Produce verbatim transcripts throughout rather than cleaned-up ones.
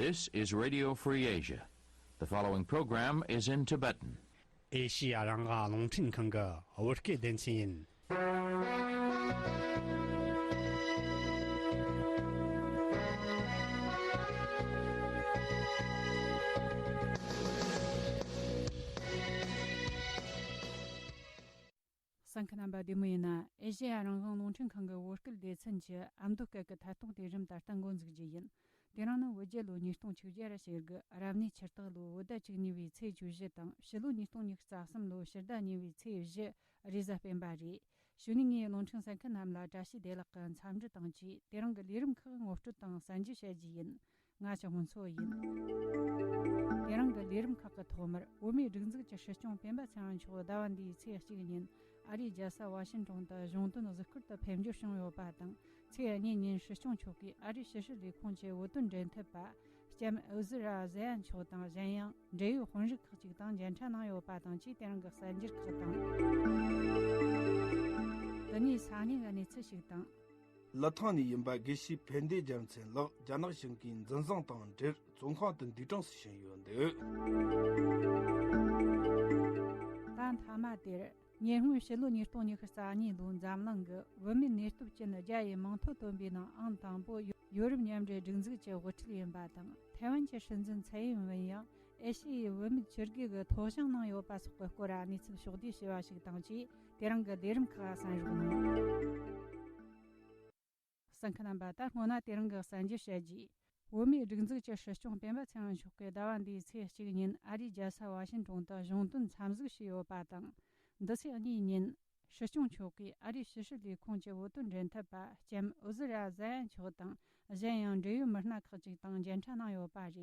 This is Radio Free Asia. The following program is in Tibetan. ཨེ་ཤི་ཡ་རང་དབང་རླུང་འཕྲིན་ཁང་གི་བོད་སྐད་སྡེ་ཚན་ཡིན། གསན་མཁན་རྣམ་པ་བདེ་མོ་ཡིན་ན། ཨེ་ཤེ་ཡ་རང་དབང་རླུང་འཕྲིན་ཁང་གི་བོད་སྐད་སྡེ་ཚན་གྱི་ཨ་མདོ་སྐད་ཀྱི་ཐད་གཏོང་དེ་རིམ་ད་ལྟ་འགོ་འཛུགས་རྒྱུ་ཡིན། དེ་རིང་ནི་བོད་རྒྱལ་ལོ་ཉིས་སྟོང་ཆིག་བརྒྱ་ར་ཞེ་དགུ་རབ་གནས་ཆུ་སྟག་ལོའི་བོད་ཟླ་བཅུ་གཉིས་པའི་ཚེས་བཅུ་བཞི་དང་། ཕྱི་ལོ་ཉིས་སྟོང་ཉི་ཤུ་རྩ་གསུམ་ལོའི་ཕྱི་ཟླ་གཉིས་པའི་ཚེས་བཞི་རེས་གཟའ་སྤེན་པ་རེད། གཞུག་ནས་ངས་རླུང་འཕྲིན་གསན་མཁན་རྣམས་ལ་བཀྲ་ཤིས་བདེ་ལེགས་ཀྱི་འཚམས་འདྲི་དང་བཅས། དེ་རིང་གི་ལས་རིམ་ཁག་ངོ་སྤྲོད་དང་གསན་རྒྱུ་བྱ་རྒྱུ་ཡིན། ང་ཆུ་སྔོན་འཚོ་ཡིན། དེ་རིང་གི་ལས་རིམ་ཁག་གི་ཐོག་མར། བོད་མིའི་སྒྲིག་འཛུགས་ཀྱི་སྲིད་སྐྱོང་སྤེན་པ་ཚེ་རིང་མཆོག་ཟླ་བ་འདིའི་ཚེས་གཅིག་ཉིན་ཨ་རིའི་རྒྱལ་ས་ཝ་ཤིན་ཏོན་དུ་གཞུང་དོན་གཟིགས་སྐོར་དུ་ཕེབས་འབྱོར་བྱུང་ཡོད་པ་དང་། ཚེས་གཉིས་ཉིན་སྲིད་སྐྱོང་མཆོག་གིས་ཨ་རིའི་ཕྱི་སྲིད་ལས་ཁུངས་ཀྱི་བོད་དོན་འབྲེལ་མཐུད་པ་ལྕམ་ཨུ་ཟི་ར་ཟེ་ཡ་མཆོག་དང་། གཞན་ཡང་འབྲེལ་ཡོད་དཔོན་རིགས་ཁག་ཅིག་དང་མཇལ་འཕྲད་གནང་ཡོད་པ་དང་བཅས། དེ་རིང་གི་གསར་འགྱུར་ཁག་དང་། དེ་ནས་ས་གནས་ཀྱི་གནས་ཚུལ་ཞིག་དང་། ལི་ཐང་ནས་ཡིན་པ་དགེ་བཤེས་ཕན་བདེ་རྒྱལ་མཚན་ལགས་རྒྱ་ནག་གཞུང་གིས་འཛིན་བཟུང་དང་འབྲེལ་བཙོན་ཁང་དུ་འདུག་གྲངས་སུ་ཕྱིན་ཡོད་འདུག་ད་མཐའ་མ་དེར། ཉེ་སྔོན་ཕྱི་ལོ་ཉིས་སྟོང་ཉི་ཤུ་རྩ་གཉིས་ལོའི་འཛམ་གླིང་གི་བུད་མེད་ནུས་སྟོབས་ཅན་བརྒྱ་ཡི་མིང་ཐོ་བཏོན་པའི་ནང་ཨང་དང་པོ་ཡོ་རོབ་མཉམ་འབྲེལ་སྒྲིག་འཛུགས་ཀྱི་དབུ་ཁྲིད་ཡིན་པ་དང་། ཐའེ་ཝན་གྱི་སྲིད་འཛིན་ཚའེ་ཡིན་ཝེན་ཡང་ཨེ་ཤི་ཡའི་བུད་མེད་ཕྱི་རྒྱལ་གྱི་ཐོ་བྱང་ནང་ཡོད་པ་སོགས་ཀྱི་སྐོར་གནས་ཚུལ་ཕྱོགས་བསྡུས་བྱས་པ་ཞིག་དང་བཅས། དེ་རིང་གི་ལས་རིམ་ཁག་གསན་རོགས་གནང་། གསན་མཁན་རྣམ་པ། ད་སྔོན་ན་དེ་རིང་གི་གསར་འགྱུར་བཤད་རྒྱུ། བོད་མིའི་སྒྲིག་འཛུགས་ཀྱི་སྲིད་སྐྱོང་སྤེན་པ་ཚེ་རིང་མཆོག་གིས་ཟླ་བ་འདིའི་ཚེས་གཅིག་ཉིན་ཨ་རིའི་རྒྱལ་ས་ཝ་ཤིན་ཏོན་དུ་གཞུང་དོན་འཚམས་གཟིགས་བྱས་ཡོད་པ་དང་། འདི་ཚེས་གཉིས་ཉིན་སྲིད་སྐྱོང་མཆོག་གིས་ཨ་རིའི་ཕྱི་སྲིད་ལས་ཁུངས་ཀྱི་བོད་དོན་འབྲེལ་མཐུད་པ་ལྕམ་ཨུ་ཟི་ར་ཟ་ཡ་མཆོག་དང་། གཞན་ཡང་འབྲེལ་ཡོད་མི་སྣ་ཁག་ཅིག་དང་མཇལ་འཕྲད་གནང་ཡོད་པ་རེད།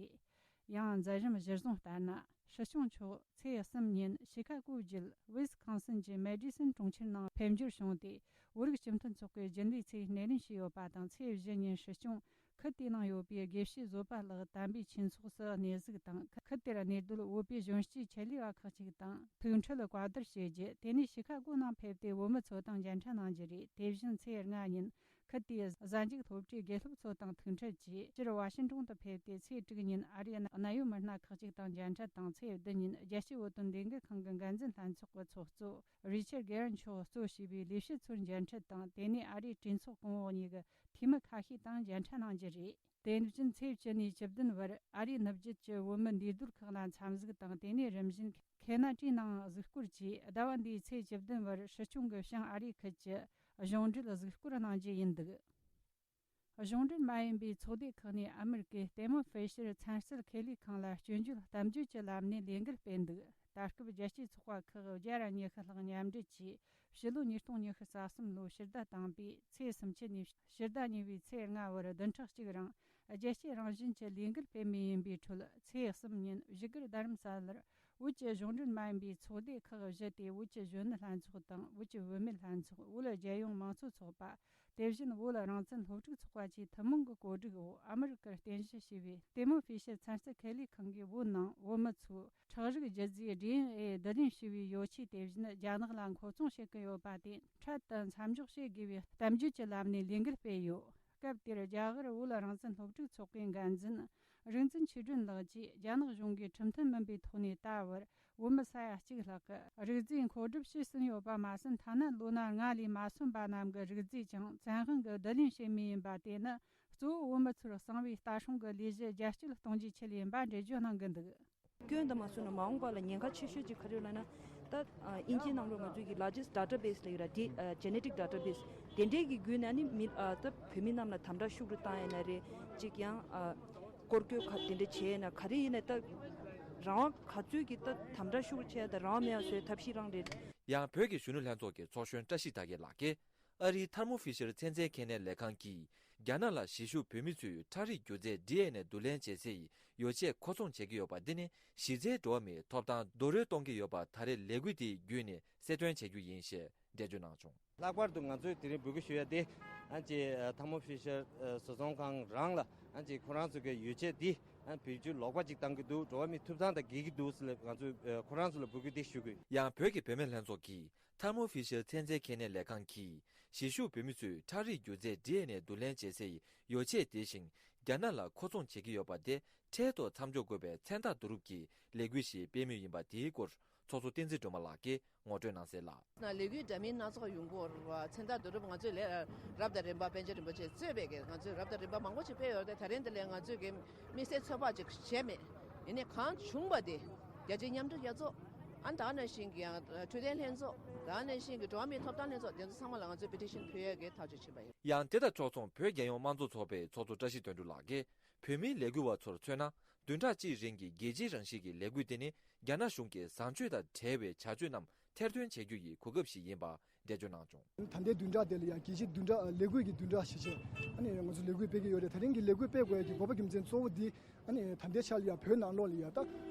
ཡང་མཛད་རིམ་གཞིར་བཟུང་ལྟར་ན། སྲིད་སྐྱོང་མཆོག་ཚེས་གསུམ་ཉིན་ཞི་ཁ་གོ་བརྒྱུད་ཝི་སི་ཁོན་སིན་གྱི་མེ་ཌི་སོན་གྲོང་ཁྱེར་ནང་ཕེབས་འབྱོར་བྱུང་སྟེ། བོད་རིགས་སྤྱི་མཐུན་ཚོགས་པའི་རྒྱུན་ལས་ཚོས་སྣེ་ལེན་བྱས་ཡོད་པ་དང་། ཚེས་བཞི་ཉིན་སྲིད་སྐྱོང་ཁུལ་དེའི་ནང་ཡོད་པའི་དགེ་བཤེས་བཟོད་པ་ལགས་དམ་པའི་ཆོས་ཚོགས་སུ་གནས་གཟིགས་དང་། ཁུལ་དེར་གནས་སྡོད་བོད་པའི་གཞོན་སྐྱེས་ཆེད་ལས་པ་ཁག་ཅིག་དང་ཐུག་འཕྲད་བཀའ་བསྡུར་བྱས་རྗེས། དེ་ནས་ཞི་ཁ་གོ་ནང་ཕེབས་ཏེ་བོད་མི་ཚོ་དང་མཇལ་འཕྲད་གནང་རྒྱུ་རེད། དེ་བཞིན་ཚེས་ལྔ་ཉིན་ཁུལ་དེའི་གཟའ་མཇུག་སློབ་གྲྭའི་དགེ་སློབ་ཚོ་དང་ཐུག་འཕྲད་ཀྱིས་སྤྱིར་ཝ་ཤིང་ཏོན་དུ་ཕེབས་ཏེ། ཚེས་དྲུག་ཉིན་ཨ་རིའི་གནད་ཡོད་མི་སྣ་ཁག་ཅིག་དང་མཇལ་འཕྲད་དང་། ཚེས་བདུན་ཉིན་རྒྱལ་སྤྱིའི་བོད་དོན་ལས་འགུལ་ཁང་གི་འགན་འཛིན་ལྷན་ཚོགས་ཀྱི་ཚོགས་གཙོ་རི་ཆར་གེ་རན་མཆོག་གཙོ་བྱས་པའི་ལས་བྱེད་ཚོར་མཇལ་འཕྲད་དང་། དེ་ནས་ཨ་རིའི་གྲོས་ཚོགས་གོང་འོག་གཉིས་ཀྱི་འཐུས་མི་ཁ་ཤས་དང་མཇལ་འཕྲད་གནང་རྒྱུ་རེད། དེ་བཞིན་ཚེས་བཅུ་ནས་བཅུ་བདུན་བར་ཨ་རིའི་ནུབ་རྒྱུད་ཀྱི་བོད་མི་འདུས་སྡོད་ཁག་ལ་འཚམས་གཟིགས་དང་། དེ་ནས་རིམ་བཞིན་ཁེ་ན་ཌའི་ནང་གཟིགས་སྐོར་གྱིས། ཟླ་བ་འདིའི་ཚེས་བཅུ་བདུན་བར་སྲིད་སྐྱོང་གི་བྱང་ཨ་རིའི་ཁུལ་གྱི་གཞུང་འབྲེལ་གཟིགས་སྐོར་གནང་རྒྱུ་ཡིན་འདུག་གཞུང་འབྲེལ་མ་ཡིན་པའི་ཚོགས་སྡེ་ཁག་ནས་ཨ་མེ་རི་ཀའི་ལྟད་མོ་ཕི་ཤར་ཚན་རྩལ་ཁེ་ལས་ཁང་ལ་སྐྱོན་བརྗོད་གཏམ་བརྗོད་ཀྱི་ལམ་ནས་ལས་འགུལ་སྤེལ་འདུག་ད་སྐབས་རྒྱལ་སྤྱིའི་ཚོགས་པ་ཁག་བརྒྱ་ར་ཉི་ཤུ་ལྷག་མཉམ་འབྲེལ་གྱིས། ཕྱི་ལོ་ཉིས་སྟོང་ཉི་ཤུ་རྩ་གསུམ་ལོའི་ཕྱི་ཟླ་དང་པོའི་ཚེས་སུམ་ཅུ་ནས་ཕྱི་ཟླ་གཉིས་པའི་ཚེས་ལྔ་བར་བདུན་ཕྲག་གཅིག་རིང་རྒྱལ་སྤྱིའི་རང་བཞིན་གྱི་ལས་འགུལ་སྤེལ་མུས་ཡིན་པའི་ཁྲོད། ཚེས་གསུམ་ཉིན་བཞུགས་སྒར་རྡ་རམ་ས་ལར་བོད་ཀྱི་གཞུང་འབྲེལ་མ་ཡིན་པའི་ཚོགས་སྡེ་ཁག་བཞི་སྟེ། བོད་ཀྱི་གཞོན་ནུ་ལྷན་ཚོགས་དང་། བོད་ཀྱི་བུད་མེད་ལྷན་ཚོགས། བོད་རྒྱལ་ཡོངས་མང་གཙོ་ཚོགས་པ། དེ་བཞིན་བོད་རང་བཙན་སློབ་ཕྲུག་ཚོགས་པ་བཅས་ཐུན་མོང་གི་གོ་སྒྲིག་འོག་ཨ་མི་རི་ཀར་རྟེན་གཞི་བྱས་པའི་ལྟད་མོ་ཕི་ཤར་ཚན་རྩལ་ཁེ་ལས་ཁང་གིས་བོད་ནང་བོད་མི་ཚོས་ཁྲག་རིགས་རྒྱུ་རྫས་ཌི་ཨེན་ཨེ་བསྡུ་ལེན་བྱས་པའི་ཡོ་ཆས། དེ་བཞིན་རྒྱ་ནག་ལ་མཁོ་ཚོང་བྱེད་ཀྱི་ཡོད་པ་དེ་འཕྲལ་དུ་མཚམས་འཇོག་བྱེད་དགོས་པའི་གཏམ་བརྗོད་ཀྱི་ལམ་ནས་ལས་འགུལ་སྤེལ་ཡོད། སྐབས་དེར་རྒྱ་གར་བོད་རང་བཙན་སློབ་ཕྲུག་ཚོགས་པའི་འགན་འཛིན་རིག་འཛིན་ཆོས་སྒྲོན་ལགས་ཀྱིས། རྒྱ་ནག་གཞུང་གིས་ཁྲིམས་མཐུན་མིན་པའི་ཐོག་ནས་ད་བར་བོད་མི་ས་ཡ་གཅིག་ལྷག་གི་རིག་རྫས་མཁོ་སྒྲུབ་བྱས་ཟིན་ཡོད་པ་མ་ཟད། ཐ་ན་ལོ་ན་ལྔ་ལས་མ་སོན་པ་རྣམས་ཀྱི་རིག་རྫས་ཀྱང་བཙན་དབང་གིས་བསྡུ་ལེན་བྱེད་མུས་ཡིན་པ། དེ་ནི་གཙོ་བོ་བོད་མི་ཚོར་གསང་བའི་ལྟ་སྲུང་གི་ལས་གཞི་རྒྱ་སྐྱེད་གཏོང་རྒྱུའི་ཆེད་ཡིན་པ་འགྲེལ་བརྗོད་གནང་གི་འདུག་སྐྱོན་དང་མ་སོན་ན་མ་འོངས་པ་ལ་ཉེན་ཁ་ཆེ་ཤོས་ཅིག་ག་རེ་ཡོད་ལབ་ན། ད་ཨ་དབྱིན་ཇིའི་ནང་ལོགས་ང་ཚོའི་གི་largest database ལབ་ཡོད་ར། དེ་ཨ་genetic database དེ་འདྲའི་གི་བརྒྱུད་ནས་ནི་མི་ཨ་ད་བོད་མི་རྣམས་ལ་དམ་དྲག་ཤུགས་རུ་བཏང་ཡ་ན་རེད། ཅིག་ཡང་ཨ་སྐོར་སྐྱོད་ཁ་དེ་འདྲ་བྱས་ན་ག་རེ་ཡིན་ན། ད་རང་དབང་ག་ཚོད་ཀྱི་ད་དམ་དྲག་ཤུགས་རུ་བྱས་ཡ། ད་རང་དབང་མེད་ཡ་བཟོས་ཐབས་ཤེས་རང་རེད། ཡང་བོད་ཀྱི་གཞོན་ནུ་ལྷན་ཚོགས་ཀྱི་ཚོགས་གཞོན་བཀྲ་ཤིས་དར་རྒྱས་ལགས་ཀྱིས། ཨ་རིའི་ཐར་མོ་ཕི་ཤར་ཚན་རྩལ་ཁེ་ནའི་ལས་ཁང་གིས། རྒྱ་ནག་ལ་གཞིས་བཞུགས་བོད་མི་ཚོའི་ཁྲག་རིགས་རྒྱུ་རྫས་ཌི་ཨེན་ཨེ་བསྡུ་ལེན་བྱེད་སའི་ཡོ་ཆས་མཁོ་ཚོང་བྱེད་ཀྱི་ཡོད་པ་འདི་ནི་གཞི་རྩའི་འགྲོ་བ་མིའི་ཐོབ་ཐང་རྡོག་རོལ་གཏོང་གི་ཡོད་པ་ད་རེས་ལས་འགུལ་དེའི་བརྒྱུད་ནས་གསལ་སྟོན་བྱ་རྒྱུ་ཡིན་ཞེས་འགྲེལ་བརྗོད་གནང་བྱུང་། ལྷག་པར་དུ་ང་ཚོས་དེ་རིང་འབོད་སྐུལ་ཞུ་ཡ་དེ། ཨ་ཅེ་ཐར་མོ་ཕི་ཤར་བཟོ་ཚོང་ཁང་རང་ལ་ཨ་ཅེ་ཁོ་རང་ཚོ་གི་ཡོ་ཆས་འདི་ཨ་བེད་སྤྱོད་ལོག་པ་ཅིག་བཏང་གི་འདུག་འགྲོ་བ་མིའི་ཐོབ་ཐང་དང་འགལ་གྱི་འདུག་ཟེར་ལ་ང་ཚོས་ཁོ་རང་ཚོ་ལ་འབོད་སྐུལ་འདི་ཞུ་དགོས། ཡང་བོད་ཀྱི་བུད་མེད་ལྷན་ཚོགས་ཀྱིས། ཐར་མོ་ཕི་ཤར་ཚན་རྩལ་ཁེ་ནའི་ལས་ཁང་གིས་གཞིས་བཞུགས་བོད་མི་ཚོའི་ཁྲག་རིགས་རྒྱུ་རྫས་ཌི་ཨེན་ཨེ་བསྡུ་ལེན་བྱེད་སའི་ཡོ་ཆས་དེ་བཞིན་ རྒྱ་ནག་ལ་མཁོ་ཚོང་བྱེད་ཀྱི་ཡོད་པ་དེ་འཕྲལ་དུ་མཚམས་འཇོག་དགོས་པའི་མཚན་རྟགས་བསྡུ་རུབ་ཀྱི་ལས་འགུལ་ཞིག་སྤེལ་མུས་ཡིན་པ་དེའི་སྐོར་ཚོགས་གཙོ་བསྟན་འཛིན་སྒྲོལ་མ་ལགས་ཀྱིས་ངོ་སྤྲོད་གནང་གསལ་ལ། ལས་འགུལ་འདྲ་མིན་སྣ་ཚོགས་ཡོང་གི་ཡོད་རེད་བ། མཚན་རྟགས་བསྡུ་རུབ་ང་ཚོས་ལས་རབ་དང་རིམ་པ་པཎ་ཆེན་རིན་པོ་ཆེས་གཙོས་པའི་གི་ང་ཚོས་རབ་དང་རིམ་པ་མང་པོ་ཞིག་སྤེལ་ཡོད་རེད་དེ། ད་རིང་འདི་ལས་ང་ཚོས་གི་དམིགས་བསལ་ཚོད་དཔག་ཅིག་བྱས་མེད། ཡིན་ནའི་གང་བྱུང་བ་དེ་རྒྱལ་སྤྱིའི་མཉམ་འབྲེལ་རྒྱལ་ཚོགས། ཨ་ནི་ད་ག་ནང་བཞིན་གྱི་ཡང་འཕྲོད་བསྟེན་ལྷན་ཚོགས། ད་ག་ནང་བཞིན་གྱི་འགྲོ་བ་མིའི་ཐོབ་ཐང་ལྷན་ཚོགས། དེ་ཚོ་ཚང་མ་ལ་ང་ཚོས་པེ་ཊི་ཤན་ཕུལ་ཡས་ཀྱི་ཐག་གཅོད་བྱས་པ་ཡིན། ཡང་དེ་དང་ཕྱོགས་མཚུངས་བོད་རྒྱལ་ཡོངས་དམངས་གཙོ་ཚོགས་པའི་ཚོགས་གཙོ་བཀྲ་ཤིས་དོན་གྲུབ་ལགས་ཀྱིས། བོད་མིའི་ལས་འགུལ་བ་ཚོར་མཚོན་ན། བདུན་ཕྲག་གཅིག་རིང་གི་རྒྱལ་སྤྱིའི་རང་བཞིན་གྱི་ལས་འགུལ་དེ་ནི་རྒྱ་ནག་གཞུང་གི་བཟང་སྤྱོད་དང་བྲལ་བའི་བྱ་སྤྱོད་རྣམས་ཐེར་འདོན་བྱེད་རྒྱུ་ཡི་གོ་སྐབས་ཤིག་ཡིན་པ་འགྲེལ་བརྗོད་གནང་བྱུང་། ད་ལྟའི་བདུན་ཕྲག་དེ་ལ་ཡང་རྒྱལ་སྤྱིའི་བདུན་ཕྲག་ལས་འགུལ་གྱི་བདུན་ཕྲག་ཞེས་བྱས་ཨ་ནི་ང་ཚོ་ལས་འགུལ་སྤེལ་གྱི་ཡོད་རེད། དེ་རིང་གི་ལས་འགུལ་སྤེལ་དགོས་ཡ་གི་དགོས་པ་རྒྱུ་མཚན་གཙོ་བོ་འདི་ཨ་ནི་ད་ལྟའི་ཆར་ལ་ཡང་བོད་ནང་ལོགས་ལ་ཡང་ད་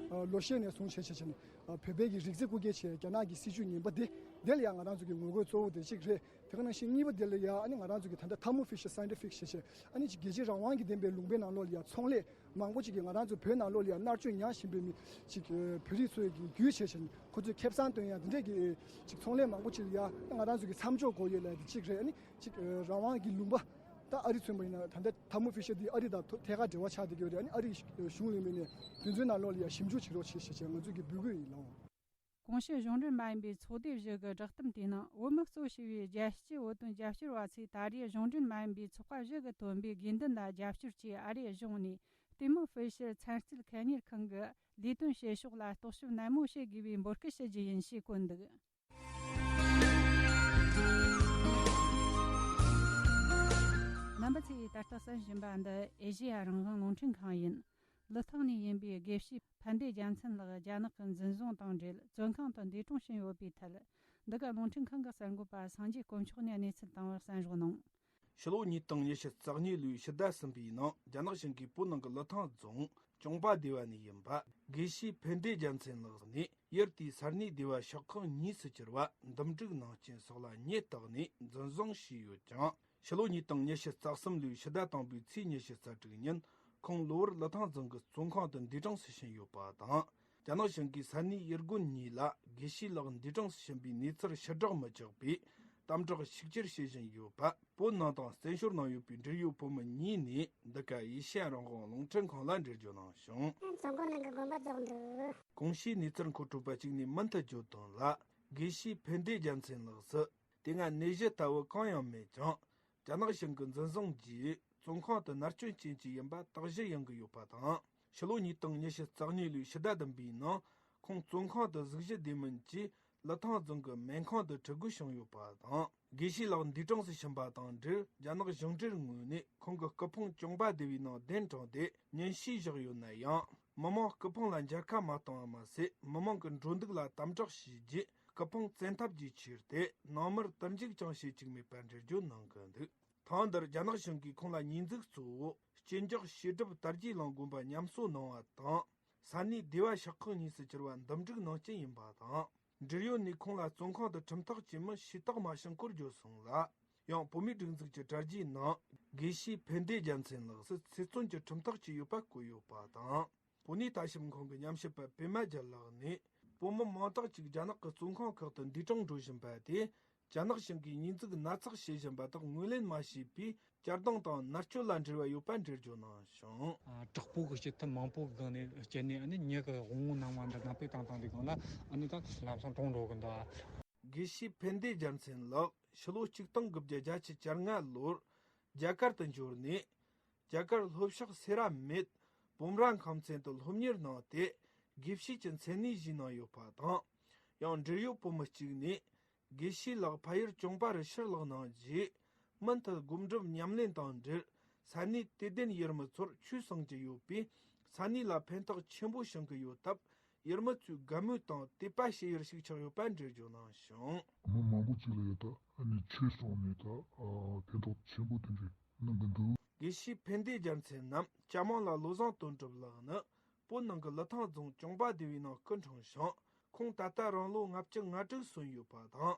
ལོ་ཤས་ནས་བཟུང་བྱས་བྱས་བྱས་ནས་བོད་པའི་གི་རིགས་རྫས་རྐུ་འཁྱེར་བྱས་རྒྱ་ནག་གི་སྲིད་བྱུས་ངན་པ་འདི་དེ་ལ་ཡང་ང་རང་ཚོ་གི་ངོ་རྒོལ་གཙོ་བོ་དེ་གཅིག་རེད། དེ་ག་ནང་བཞིན་གཉིས་པ་དེ་ལ་ཡང་ཨ་ནི་ང་རང་ཚོ་གི་ད་ལྟ་Thermo Fisher Scientific་ཞེས་བྱས་ཨ་ནི་ཅིག་རྒྱལ་སྤྱིའི་རང་དབང་གི་ལྡན་པའི་ལུང་པའི་ནང་ལོགས་ལ་ཡང་ཚོང་ལས་མང་པོ་ཅིག་གིས་ང་རང་ཚོ་བོད་ནང་ལོགས་ལ་ཡང་མནར་གཅོད་མྱངས་བཞིན་པའི་མི་ཅིག་བོད་རིགས་ཚོའི་གི་རྒྱུད་བྱས་བྱས་ནས་ཁོ་ཚོས་ཁེ་བཟང་བཏོན་ཡ་འདི་འདྲས་ཀྱི་ཅིག་ཚོང་ལས་མང་པོ་ཅིག་ལ་ཡང་ང་རང་ཚོ་གི་མཚམས་འཇོག་དགོས་ཡོད་ལབ་ཡ་དེ་གཅིག་རེད། ཨ་ནི་ཅིག་རང་དབང་གི་ལུང་པ་ད་ཨ་རི་མཚོན་པ་ཡིན་ན་ད་ལྟ་Thermo Fisher་འདི་ཨ་རི་དང་ཐད་ཀར་འབྲེལ་བ་ཆགས་བསྡད་ཀྱི་ཡོད་རེད། ཨ་ནི་ཨ་རི་གཞུང་ལ་མིན་ནས་དོན་ཚན་ནང་ལོགས་ལ་ཡང་ཞིབ་འཇུག་བྱེད་རོགས་བྱེད་ཞེས་བྱས་ང་ཚོས་ཀྱི་འབོད་སྐུལ་ཡིན་ལགས། གོང་ཞུས་གཞུང་འབྲེལ་མ་ཡིན་པའི་ཚོགས་སྡེ་བཞི་གི་བསྒྲགས་གཏམ་དེའི་ནང་བོད་མི་གཙོ་བྱས་པའི་རྒྱལ་སྤྱིའི་བོད་དོན་རྒྱབ་སྐྱོར་བ་ཚོས་ད་རེས་གཞུང་འབྲེལ་མ་ཡིན་པའི་ཚོགས་པ་བཞི་གིས་ཐོན་པའི་དགོས་འདུན་ལ་རྒྱབ་སྐྱོར་གྱིས་ཨ་རིའི་གཞུང་ནས་Thermo Fisher ཚན་རྩལ་ཁེ་གཉེར་ཁང་གི་ལས་དོན་བྱེད་ཕྱོགས་ལ་རྟོག་ཞིབ་ནན་མོ་བྱེད་དགོས་པའི་འབོད་སྐུལ་ཞུ་རྒྱུ་ཡིན་ཞེས་བཀོད་འདུག་རྣམ་པ་ཚོས་ད་ལྟ་གསན་བཞིན་པ་འདི་ཨེ་ཤེ་ཡ་རང་དབང་རླུང་འཕྲིན་ཁང་ཡིན། ལི་ཐང་ནས་ཡིན་པའི་དགེ་བཤེས་ཕན་བདེ་རྒྱལ་མཚན་ལགས་རྒྱ་ནག་གི་འཛིན་བཟུང་དང་འབྲེལ་བཙོན་ཁང་དུ་འདས་གྲོངས་ཕྱིན་ཡོད་པའི་ཐད། འདི་ག་རླུང་འཕྲིན་ཁང་གི་གསར་འགོད་པ་སངས་རྒྱས་དཀོན་མཆོག་ནས་གནས་ཚུལ་བཏང་བར་གསན་རོགས་གནང་། ཕྱི་ལོ་ཉིས་སྟོང་ཉི་ཤུ་རྩ་གཉིས་ལོའི་ཕྱི་ཟླ་གསུམ་པའི་ནང་རྒྱ་ནག་གཞུང་གིས་བོད་ནང་གི་ལི་ཐང་རྫོང་གྱོང་པ་སྡེ་བ་ནས་ཡིན་པ་དགེ་བཤེས་ཕན་བདེ་རྒྱལ་མཚན་ལགས་ནས་ཡུལ་དེའི་ས་གནས་སྡེ་བ་ཤོག་ཁག་གཉིས་སུ་གྱུར་བ་འདུམ་འགྲིག་ནང་རྐྱེན་སོགས་ལ་ཉེས་བཏགས་ནས་འཛིན་བཟུང་བྱས་ཡོད་ཅིང་། ཕྱི་ལོ་ཉིས་སྟོང་ཉི་ཤུ་རྩ་གསུམ་ལོའི་ཕྱི་ཟླ་དང་པོའི་ཚེས་ཉི་ཤུ་རྩ་དྲུག་ཉིན་ཁོང་གློ་བུར་ལི་ཐང་རྫོང་གི་བཙོན་ཁང་དུ་འདས་གྲོངས་སུ་ཕྱིན་ཡོད་པ་དང་། རྒྱ་ནག་གཞུང་གིས་ས་གནས་ཡུལ་དགོན་གཉིས་ལ་དགེ་བཤེས་ལགས་འདས་གྲོངས་སུ་ཕྱིན་པའི་གནས་ཚུལ་ཕྱིར་བསྒྲགས་མི་བྱེད་པའི་དམ་དྲག་ཤུགས་ཆེར་བྱེད་བཞིན་ཡོད་པ། བོད་ནང་དང་བཙན་བྱོལ་ནང་ཡོད་པའི་འབྲེལ་ཡོད་བོད་མི་གཉིས་ནས་འདི་ག་ཨེ་ཤེ་ཡ་རང་དབང་རླུང་འཕྲིན་ཁང་ལ་འགྲེལ་བརྗོད་གནང་བྱུང་། རྫོང་སྒོ་ནང་གི་དགོན་པ་རྫོགས་འདུག་གོང་ཞུས་གནས་ཚུལ་མཁོ་སྤྲོད་པ་གཅིག་ནས་མུ་མཐུད་བརྗོད་དོན་ལ། དགེ་བཤེས་ཕན་བདེ་རྒྱལ་མཚན་ལགས་སུ། དེ་སྔ་ནད་གཞི་ལྟ་བུ་གང་ཡང་མེད་ཀྱང་། རྒྱ་ནག་གཞུང་གི་འཛིན་བཟུང་རྗེས་བཙོན་ཁང་དུ་མནར་གཅོད་ཅན་ཞིག་ཡིན་པ་དག་གཞི་ཡོང་གི་ཡོད་པ་དང་། ཕྱི་ལོ་ཉིས་སྟོང་ཉི་ཤུ་རྩ་གཉིས་ལོའི་ཕྱི་ཟླ་བདུན་པའི་ནང་ཁོང་བཙོན་ཁང་དུ་གཟུགས་གཞི་བདེ་མིན་གྱིས་ལི་ཐང་རྫོང་གི་སྨན་ཁང་དུ་ཁྲིད་དགོས་བྱུང་ཡོད་པ་དང་། དགེ་བཤེས་ལགས་འདས་གྲོངས་སུ་ཕྱིན་པ་དང་འབྲེལ་རྒྱ་ནག་གཞུང་འབྲེལ་ངོས་ནས་ཁོང་གི་སྐུ་ཕུང་གྱོང་པ་སྡེ་བའི་ནང་གདན་དྲངས་ཏེ་ཉིན་ཞིག་བཞག་ཡོད་ན་ཡང་། མི་མང་སྐུ་ཕུང་ལ་མཇལ་ཁ་མ་བཏང་བ་མ་ཟད། མི་མང་གི་འགྲོ་འདུག་ལ་དམ་དྲག་བྱས་རྗེས། སྐུ་ཕུང་བཙན་ཐབས་ཀྱིས་ཁྱེར་ཏེ་ནང་མིར་དུར་འཇུག་ཀྱང་བྱེད་བཅུག་མེད་པར་འགྲེལ་བརྗོད་གནང་གི་འདུག་ཐེངས་འདིར་རྒྱ་ནག་གཞུང་གིས་ཁོང་ལ་ཉེས་འཛུགས་གཙོ་བོ་གཅིན་སྐྱོགས་ཞེ་སྒྲིབ་དར་རྒྱས་གླིང་དགོན་པ་ཉམས་གསོ་གནང་བ་དང་། ས་གནས་སྡེ་བ་ཤོག་ཁག་གཉིས་སུ་གྱུར་བ་འདུམ་འགྲིག་གནང་རྐྱེན་ཡིན་པ་དང་། འབྲེལ་ཡོད་ནས་ཁོང་ལ་བཙོན་ཁང་དུ་ཁྲིམས་ཐག་བཅད་མིན་ཞུས་དག་མ་བྱུང་སྐོར་བརྗོད་སོང་ལ། ཡང་བོད་མིའི་སྒྲིག་འཛུགས་ཀྱི་དྲ་རྒྱའི་ནང་དགེ་བཤེས་ཕན་བདེ་རྒྱལ་མཚན་ལགས་སུ་ཚེ་བཙོན་གྱི་ཁྲིམས་ཐག་བཅད་ཡོད་པ་བཀོད་ཡོད་པ་དང་། བོད་གནས་ལྟ་ཞིབ་ཁང་གི་ཉམས་ཞིབ་པ་པད་མ་རྒྱལ་ལགས་ནས། བོད་མི་མང་དག་ཅིག་རྒྱ་ནག་གི་བཙོན་ཁང་ཁག་ཏུ་འདས་གྲོངས་འགྲོ་བཞིན་པ་དེ། རྒྱ་ནག་གཞུང་གིས་ཉེས་འཛུགས་སྣ་ཚོགས་བྱེད་བཞིན་པ་དག་ངོས་ལེན་མ་བྱས་པའི་བསྐྱར་ལྡང་དང་མནར་གཅོད་ལ་འབྲེལ་བ་ཡོད་པ་འགྲེལ་བརྗོད་གནང་བྱུང་། ཨ། དྲག་པོ་གི་སྤྱི་ཐབས་མང་པོ་གི་སྒང་ནས་སྤྱད་ནས། ཨ་ནི་མྱི་གི་དབང་བོ་སྣང་བ་འདི་ནང་པའི་བཏང་བཏང་དུས་སྒང་ལ། ཨ་ནི་ད་ལམ་སང་གྲོངས་འགྲོ་གི་འདུག་དགེ་བཤེས་ཕན་བདེ་རྒྱལ་མཚན་ལགས་ཕྱི་ལོ་ཆིག་སྟོང་དགུ་བརྒྱ་བརྒྱད་ཅུ་གྱ་ལྔ་ལོར་རྒྱ་གར་དུ་འབྱོར་ནས། རྒྱ་གར་ལྷོ་ཕྱོགས་སེ་ར་མེད་སྤོམ་ར་ཁམས་ཚན་དུ་སློབ་གཉེར་གནང་སྟེ། དགེ་བཤེས་ཀྱི་མཚན་གནས་བཞེས་གནང་ཡོད་པ་དང་། ཡང་འབྲེལ་ཡོད་བོད་མི་གཅིག་ནས། དགེ་བཤེས་ལགས་ཕ་ཡུལ་གྱོང་པ་རུ་ཕྱིར་ལོག་གནང་རྗེས། མུ་མཐུད་སྒོམ་སྒྲུབ་ཉམས་ལེན་དང་འབྲེལ། ས་གནས་དད་ལྡན་ཡུལ་མི་ཚོར་ཆོས་གསུང་གི་ཡོད་པས། ས་གནས་ལ་ཕན་ཐོགས་ཆེན་པོ་བྱུང་གི་ཡོད་སྟབས། ཡུལ་མི་ཚོས་དགའ་མོས་དང་དད་པ་བྱེད་ཡུལ་ཞིག་ཆགས་ཡོད་པ་འགྲེལ་བརྗོད་གནང་བྱུང་། མི་མང་པོ་ཅིག་ལ་ཡང་ད་ཨ་ནི་ཆོས་གསུངས་ནས་ད་ཨ་ཕན་ཐོགས་ཆེན་པོ་དེ་འདྲ་གནང་གི་འདུག་དགེ་བཤེས་ཕན་བདེ་རྒྱལ་མཚན་ནམ་ཅ་མང་ལ་བློ་བཟང་དོན་གྲུབ་ལགས་ནི། བོད་ནང་གི་ལི་ཐང་རྫོང་གྱོང་པ་སྡེ་བའི་ནང་སྐུ་འཁྲུངས་ཤིང་། ཁོང་ད་ལྟ་རང་ལོ་ལྔ་བཅུ་ང་དྲུག་སོན་ཡོད་པ་དང་།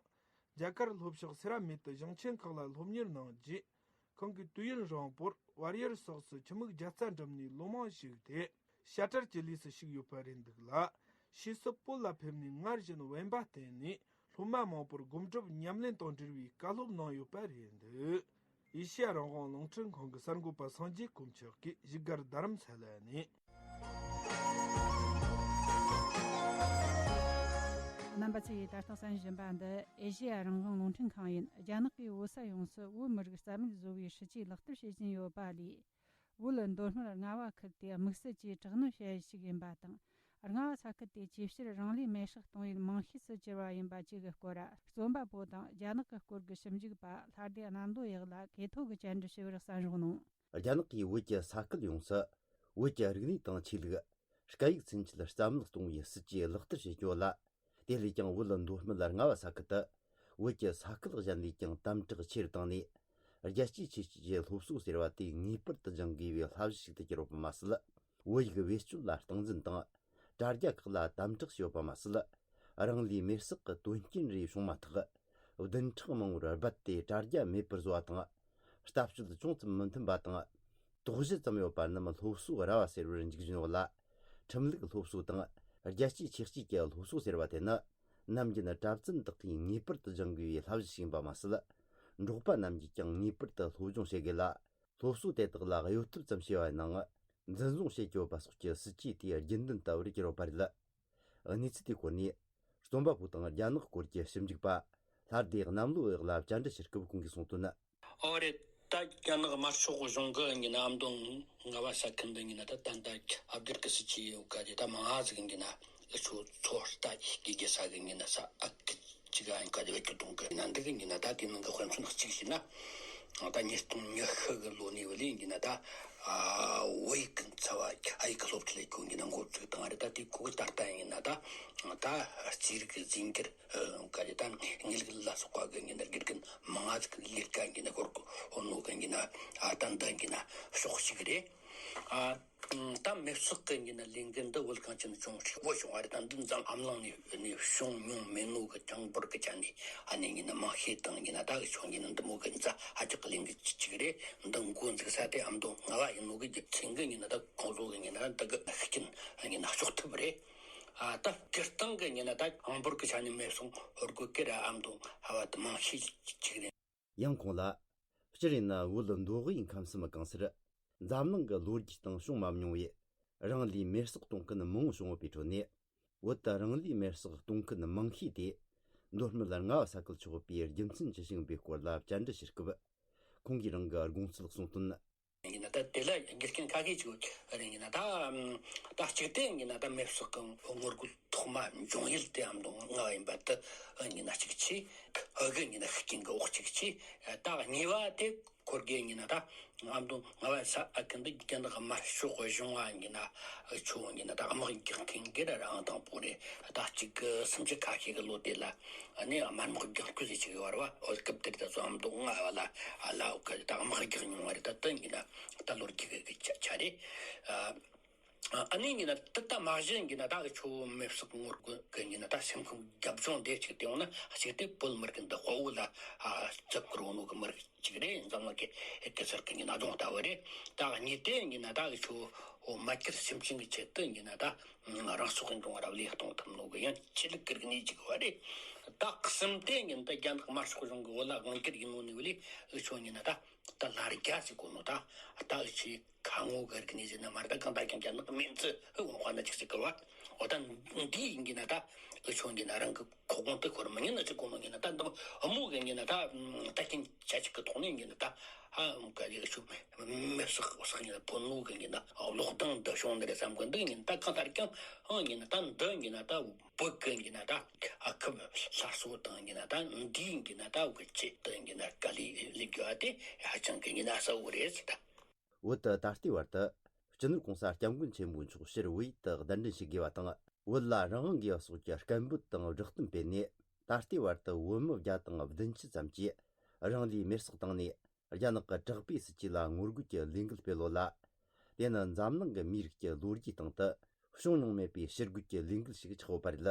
རྒྱ་གར་ལྷོ་ཕྱོགས་སེ་ར་མེད་དུ་གཞུང་ཆེན་ཁག་ལ་སློབ་གཉེར་གནང་རྗེས། ཁོང་གིས་དུས་ཡུན་རིང་པོར་བལ་ཡུལ་སོགས་སུ་ཁྱིམ་མིག་བརྒྱ་རྩ་འགྲིམས་ནས་ལོ་མང་བཞུགས་ཏེ། བཤད་གྲྭར་གྱི་ལས་སུ་ཞུགས་ཡོད་པ་རེད་འདུག་ལ། ཕྱིས་སུ་བོད་ལ་ཕེབས་ནས་སྔར་བཞིན་དབེན་པ་བསྟེན་ནས་སློབ་མ་མང་པོར་སྒོམ་སྒྲུབ་ཉམས་ལེན་དང་འབྲེལ་བའི་བཀའ་སློབ་གནང་ཡོད་པ་རེད་འདུག་ཨེ་ཤེ་ཡ་རང་དབང་རླུང་འཕྲིན་ཁང་གི་གསར་འགོད་པ་སངས་རྒྱས་དཀོན་མཆོག་གིས་བཞུགས་སྒར་རྡ་རམ་ས་ལ་ནས། རྣམ་པ་ཚོས་ད་ལྟ་གསན་བཞིན་པ་འདི་ཨེ་ཤེ་ཡ་རང་དབང་རླུང་འཕྲིན་ཁང་ཡིན། རྒྱ་ནག་གིས་བོད་ས་ཡོངས་སུ་བོད་མི་རིགས་རྩ་མེད་བཟོ་བའི་སྲིད་ཇུས་ལག་བསྟར་བྱེད་བཞིན་ཡོད་པ་ལས། བོད་མདོ་སྨད་རྔ་བ་ཁུལ་དེ་དམིགས་བསལ་གྱིས་དྲག་གནོན་བྱ་ཡུལ་ཞིག་ཡིན་པ་དང་། རྔ་བ་ས་ཁུལ་དེ་ཅིའི་ཕྱིར་རང་ལུས་མེར་སྲེག་གཏོང་ཡུལ་རྨང་ཤུལ་དུ་གྱུར་བ་ཡིན་པ་བཅས་ཀྱི་སྐོར། རྩོམ་པ་པོ་དང་རྒྱ་ནག་གི་སྐོར་གྱི་ཞིབ་འཇུག་པ་ལྷ་སྡེ་གནམ་མདོ་གཡག་ལགས་གོ་ཐོས་ཀྱིས་བཅར་འདྲི་ཞུས་པར་གསན་རོགས་གནང་། རྒྱ་ནག་གིས་བོད་ཀྱི་ས་ཁུལ་ཡོངས་སུ་བོད་ཀྱི་རིག་གནས་དང་ཆོས་ལུགས། སྐད་ཡིག་ཚུན་ཆད་རྩ་མེད་གཏོང་བའི་སྲིད་ཇུས་ལག་བསྟར་བྱེད་རྒྱུ་ལ། དེ་ལས་ཀྱང་བོད་མདོ་སྨད་རྔ་བ་ས་ཁུལ་དུ་བོད་ཀྱི་ས་ཁུལ་གཞན་ལས་ཀྱང་དམ་དྲག་ཆེ་རུ་བཏང་ནས། རྒྱལ་གཅེས་ཆེ་བསྟོད་ཀྱི་སློབ་གསོ་ཟེར་བ་དེ་ངེས་པར་དུ་སྦྱང་དགོས་པའི་བསླབ་གཞི་ཞིག་ཏུ་གྱུར་ཡོད་པ་མ་ཟད། བོད་ཡིག་བེད་སྤྱོད་ལ་སྟངས་འཛིན་དང་། དྲ་རྒྱ་ཁག་ལ་དམ་དྲག་བྱས་ཡོད་པ་མ་ཟད། རང་ལུས་མེར་སྲེག་གི་དོན་རྐྱེན་རེ་བྱུང་མ་ཐག་བདུན་ཕྲག་མང་པོར་རྦད་དེ་དྲ་རྒྱ་མེད་པར་བཟོ་བ་དང་། ལྟ་སྤྱོད་ཅུང་ཙམ་མི་མཐུན་པ་དང་། དོགས་གཞི་ཙམ་ཡོད་པ་རྣམས་སློབ་གསོ་ར་བ་ཟེར་བར་འཇུག་བཞིན་ཡོད་ལ། ཁྲིམས་ལུགས་སློབ་གསོ་དང་རྒྱལ་གཅེས་ཆེ་བསྟོད་ཀྱི་སློབ་གསོ་ཟེར་བ་དེ་ནི། ནམ་རྒྱུན་གྲྭ་བཙུན་དག་གིས་ངེས་པར་དུ་སྦྱང་དགོས་པའི་བསླབ་གཞི་ཞིག་ཡིན་པ་མ་ཟད། འབྲོག་པ་རྣམས་ཀྱིས་ཀྱང་ངེས་པར་དུ་སློབ་སྦྱོང་བྱེད་དགོས་ལ། སློབ་གསོ་དེ་དག་ལ་གཡོལ་ཐབས་ཙམ་བྱས་པ་ཡིན་ནའང་། འཛིན་བཟུང་བྱེད་དགོས་པ་སོགས་ཀྱི་སྲིད་ཇུས་དེའི་རྒྱུན་ལྡན་ལྟ་བུར་གྱུར་ཡོད་པ་རེད། གནས་ཚུལ་དེའི་སྐོར་ནས། རྩོམ་པ་པོ་དང་རྒྱ་ནག་སྐོར་གྱི་ཞིབ་འཇུག་པ། ལྷ་སྡེ་གནམ་ལོ་གཡག་ལ་བཅར་འདྲི་ཞུ་སྐབས་ཁོང་གིས་གསུངས་དོན། ཨོ་རེད། ད་རྒྱ་ནག་དམར་ཤོག་གཞུང་གི་ཡིན་ན་ཨ་མདོ་རྔ་བ་ས་ཁུལ་འདི་ཡིན་ན་ད་ད་ད་ཨ་བསྒྱུར་གི་སྲིད་ཇུས་ཡོད་ག་དེ་ད་མང་ང་ཟིག་ཡིན་ན་ཨུ་ཆོ་ཚོ་ལྟ་ཡི་གི་ས་གི་ཡིན་ན་ས་ཨ་ཁུ་ཅི་ག་ཡིན་ག་དེ་བ་ཁྱོད་དུང་གི་ན་འདི་གི་ཡིན་ན་ད་དེ་ནང་གི་དཔེ་མཚོན་གཅིག་བྱས་ན། ད་ཉིས་སྟོང་ཉི་ཤུ་གི་ལོ་ནས་བ་ལས་ཡིན་ན་ད་ཨ་བོད་ཡིག་གི་འཚབ་བ་ཨ་ཡིག་གི་སློབ་ཁྲིད་ལས་ཁུངས་ཡིན་ན་འགོ་བཙུགས་བཏང་བ་རེད། ད་དེ་ཁོ་གི་ད་ལྟ་ཡིན་ན་ད་ད་རྩིས་རིག་གི་རྫས་འགྱུར། ག་རེ་ད་དངུལ་ལག་ལ་སོགས་པ་གི་ཡིན་ན་དགེ་རྒན་མང་ང་ཟིག་ལས་ཀ་ཡིན་ན་སྐོར་གོ་ནོ་གི་ཡིན་ན་ཨ་ད་འདི་ཡིན་ན་ཕྱོགས་གཅིག་རེད། ཨ་ད་མེ་སོག་གི་ཡིན་ན་ལས་འགུལ་འདི་བོད་གངས་ཅན་ལྗོངས་ཧྲིལ་བོ་བྱུང་བ་རེད། ད་འདི་འཛམ་གླིང་ནས་ནས་བྱུང་མྱོང་མེད་ནོ་གི་གྲངས་འབོར་གི་ཆ་ནས་ཨ་ནི་ཡིན་ན་མང་ཤས་དང་ཡིན་ན་ད་གི་ཆོ་ཡིན་ན་འདི་མོ་གི་འཛམ་ཧ་ཅང་གི་ལས་འགུལ་གཅིག་རེད། འདི་འགོ་འཛུགས་ས་དེ་ཨ་མདོ་རྔ་བ་ཡིན་ནོ་གི་རྒྱུ་མཚན་གི་ཡིན་ན་ད་ཁོང་ཚོ་གི་ཡིན་ན་འདི་གི་ཤུགས་རྐྱེན་ཡིན་ན་གཅོག་ཐུབ་རེད། ཨ་ད་སྤྱིར་བཏང་གི་ཡིན་ན་ད་གྲངས་འབོར་གི་ཆ་ནས་མེ་སོང་ཧོར་གོ་ཀེ་ར་ཨ་མདོ་ཧ་བ་དུ་མང་ཤས་ཅིག་རེད། ཡང་ཁོང་ལ། སྤྱིར་ཡིན་ན་བོད་མདོ་དབུས་ཁམས་གསུམ་གང་སར། འཛམ་གླིང་གི་ལོ་རྒྱུས་སྟེང་བྱུང་མ་མྱོང་བའི། རང་ལུས་མེར་སྲེག་གཏོང་མཁན་མང་བོ་བྱུང་ཡོད་པའི་ཁྲོད་ནས། བོད་དུ་རང་ལུས་མེར་སྲེག་གཏོང་མཁན་མང་ཤོས་དེ། མདོ་སྨད་རྔ་བ་ས་ཁུལ་ཆགས་པའི་རྒྱུ་མཚན་ཅི་ཞིག་ཡིན་པའི་སྐོར་ལ་བཅར་འདྲི་ཞུ་སྐབས། ཁོང་གིས་རང་གི་དགོངས་ཚུལ་གསུངས་དོན། ཡིན་ན་ད་དེ་ལ་རྒྱུ་རྐྱེན་ཁ་ཤས་ཅིག་ཡོད་རེད། ཡིན་ན་ད་ཨམ་ད་གཅིག་དེ་ཡིན་ན་ད་མེ་སོག་གི་ངོ་རྒོལ་ཐོག་མ་འབྱུང་ཡུལ་དེ་ཨ་མདོ་རྔ་བ་ཡིན་པ་དེ་ཡིན་ན་གཅིག་བྱས། ཨ་གི་ཡིན་ན་ཤུགས་རྐྱེན་གི་འོག་གཅིག་བྱས། ད་གཉིས་པ་དེ་ཁོར་གི་ཡིན་ན་ད་ཨ་མདོ་རྔ་བ་ས་ཨ་ཁུ་འདི་རྒྱ་ནག་དམར་ཤོག་གཞུང་ང་ཡིན་ན་ཆོ་ཡིན་ན་ད་དམག་རྒྱག་མཁན་གི་ར་རང་དང་པོ་རེད། ད་གཅིག་གི་སུམ་ཅུ་ཁ་ཤས་ཀྱི་ལོ་དེ་ལ་ཨ་ནི་དམར་དམག་རྒྱག་རྒྱུ་ཟེར་ཅིག་ཡོད་རེད་བ། འོ་སྐབས་དེར་ད་ཚོ་ཨ་མདོ་རྔ་བ་ལ་ཨ་ལ་འོ་གི་ད་དམག་རྒྱག་མྱོང་བ་རེད། ད་དེ་ཡིན་ན་ད་ལོ་རྒྱུས་གི་ཆ་ཆ་རེད། ཨ་ཨ་ནི་ཡིན་ན་ད་ད་མ་གཞི་ཡིན་ན་ད་ཆོ་མེ་སོག་ངོ་རྒོལ་གི་ཡིན་ན་ད་སེམས་ཁམས་རྒྱབ་ལྗོངས་དེ་ཅིག་དེ་ཡོང་ན་ཅིག་དེ་བོད་མི་རིགས་འདི་དཔའ་བོ་ལ་ཨ་བརྩི་བཀུར་འོང་ནོ་གི་མི་རིགས་ཅིག་རེད། འཛམ་གླིང་གི་ཨེ་གེ་སར་གི་ཡིན་ན་ལྗོངས་ལྟ་བུ་རེད། ད་གཉིས་དེ་ཡིན་ན་ད་ཆོ་འོ་མ་ཁེར་སེམས་ཅན་གི་ཆེད་དུ་ཡིན་ན་ད་རང་སྲོག་གི་འབྱུང་བ་ར་བློས་གཏོང་ཐུབ་ནོ་གི་ཡང་ཆེད་ལུགས་གི་རིག་གནས་ཅིག་བ་རེད། ད་གསུམ་དེ་ཡིན་ན་ད་རྒྱ་ནག་དམར་ཤོག་གཞུང་གི་བོད་ལ་དབང་སྒྱུར་ཡིན་ནོ་ནི་བ་ལས་ཨེ་ཆོ་ཡིན་ན་ད་ད་ལར་རྒྱ་ཟེར་གོ་ནོ་ད་ད་ཨེ་ཆོ་ཁ་ངོ་གི་རིག་གནས་ཟེར་ན་མ་རེད། ད་གང་ལྟར་ཀྱང་རྒྱ་ནག་མིང་ཚིག་ཨེ་འོང་བ་ན་ཅིག་ཟེར་གི་བ། འོ་ད་འདི་ཡིན་གི་ན་ད་ཨེ་ཆོ་གི་ན་རང་གི་ཁོག་དབང་དུ་ཁོར་མི་ཉན་ན་ཅིག་གོ་ནོ་གི་ན་ད་འདི་ཨ་མོ་གི་གི་ན་ད་ད་ཀྱིན་ཆ་ཅིག་གི་ཐོག་ནས་གི་ན་ད་ཧ་འོང་ག་ཡི་ཨེ་ཆོ་མེ་སོག་སོག་གི་ན་ཕོ་ནོ་གི་གི་ན་གློག་ལྡང་འདི་བྱུང་འདི་རེད་བསམ་གི་འདུག་གི་ན་ད་གང་ལྟར་ཀྱང་ཨ་གི་ན་ད་འདི་གི་ན་ད་བོད་གི་གི་ན་ད་ཨ་ཁུ་སླར་གསོ་དང་གི་ན་ད་འདི་གི་ན་ད་འོ་གི་ཆེད་དུ་གི་ན་དཀའ་ལས་ལས་རྒྱུ་ཨ་དེ་ཧ་ཅང་གི་གི་ན་གསལ་བོ་རེད་ཟེར་ད། བོད་དུ་ད་ལྟའི་བར་དུ་སྤྱི་ནོར་གོང་ས་སྐྱབས་མགོན་ཆེན་པོ་མཆོག་ཕྱིར་བོད་ཡུལ་དུ་གདན་འདྲེན་བྱེད་དགོས་པ་དང་། བོད་ལ་རང་དབང་དགོས་པ་སོགས་ཀྱི་སྐད་འབོད་དང་བསྒྲགས་གཏམ་སྤེལ་ནས། ད་ལྟའི་བར་དུ་བོད་མི་བརྒྱ་དང་བདུན་ཅུ་ཙམ་གྱིས་རང་ལུས་མེར་སྲེག་བཏང་ནས། རྒྱ་ནག་གི་དྲག་པོའི་སྲིད་ཇུས་ལ་ངོ་རྒོལ་གྱི་ལས་འགུལ་སྤེལ་ཡོད་ལ། དེ་ནི་འཛམ་གླིང་གི་མིའི་རིགས་ཀྱི་ལོ་རྒྱུས་སྟེང་དུ་བྱུང་མྱོང་མེད་པའི་ཕྱིར་རྒོལ་གྱི་ལས་འགུལ་ཞིག་ཆགས་ཡོད་པ་རེད།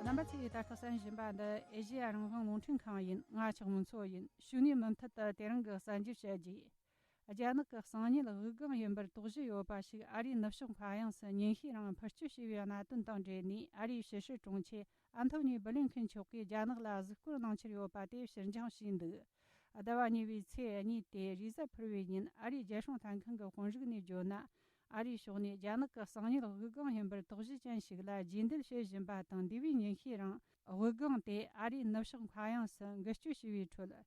རྣམ་པ་ཚོས་ད་ལྟ་གསན་བཞིན་པ་འདི་ཨེ་ཤེ་ཡ་རང་དབང་རླུང་འཕྲིན་ཁང་ཡིན། ང་ཆགས་མུན་ཚོ་ཡིན། ཞུགས་ནས་མུ་མཐུད་དུ་དེ་རིང་གི་གསར་འགྱུར་བཤད་རྒྱུ། རྒྱ་ནག་གི་གསང་ཉུལ་དབུགས་ལྒང་ཡིན་པར་དོགས་གཞི་ཡོད་པ་ཞིག་ཨ་རིའི་ནུབ་ཕྱོགས་མཁའ་དབྱིངས་སུ་ཉིན་ཤས་རིང་འཕུར་སྐྱོད་བྱས་པའི་གནད་དོན་དང་འབྲེལ་ནས། ཨ་རིའི་ཕྱི་སྲིད་དྲུང་ཆེ་ཨན་ཐོ་ནི་སྦི་ལིན་ཁིན་མཆོག་གིས་རྒྱ་ནག་ལ་གཟིགས་སྐོར་གནང་འཆར་ཡོད་པ་དེ་ཕྱིར་འགྱངས་བྱས་འདུག་ཟླ་བ་གཉིས་པའི་ཚེས་གཉིས་ཏེ་རེས་གཟའ་ཕུར་བུའི་ཉིན་ཨ་རིའི་རྒྱལ་སྲུང་ལྷན་ཁང་གི་དཔོན་རིགས་ནས་བརྗོད་ན། ཨ་རིའི་ཕྱོགས་ནས་རྒྱ་ནག་གི་གསང་ཉུལ་དབུགས་ལྒང་ཡིན་པར་དོགས་གཞི་ཅན་ཞིག་ལ་རྗེས་འདེད་བྱེད་བཞིན་པ་དང་། འདས་པའི་ཉིན་ཤས་རིང་དབུགས་ལྒང་དེ་ཨ་རིའི་ནུབ་ཕྱོགས་མཁའ་དབྱིངས་སུ་འགུལ་སྐྱོད་བྱས་པའི་ཁྲོད།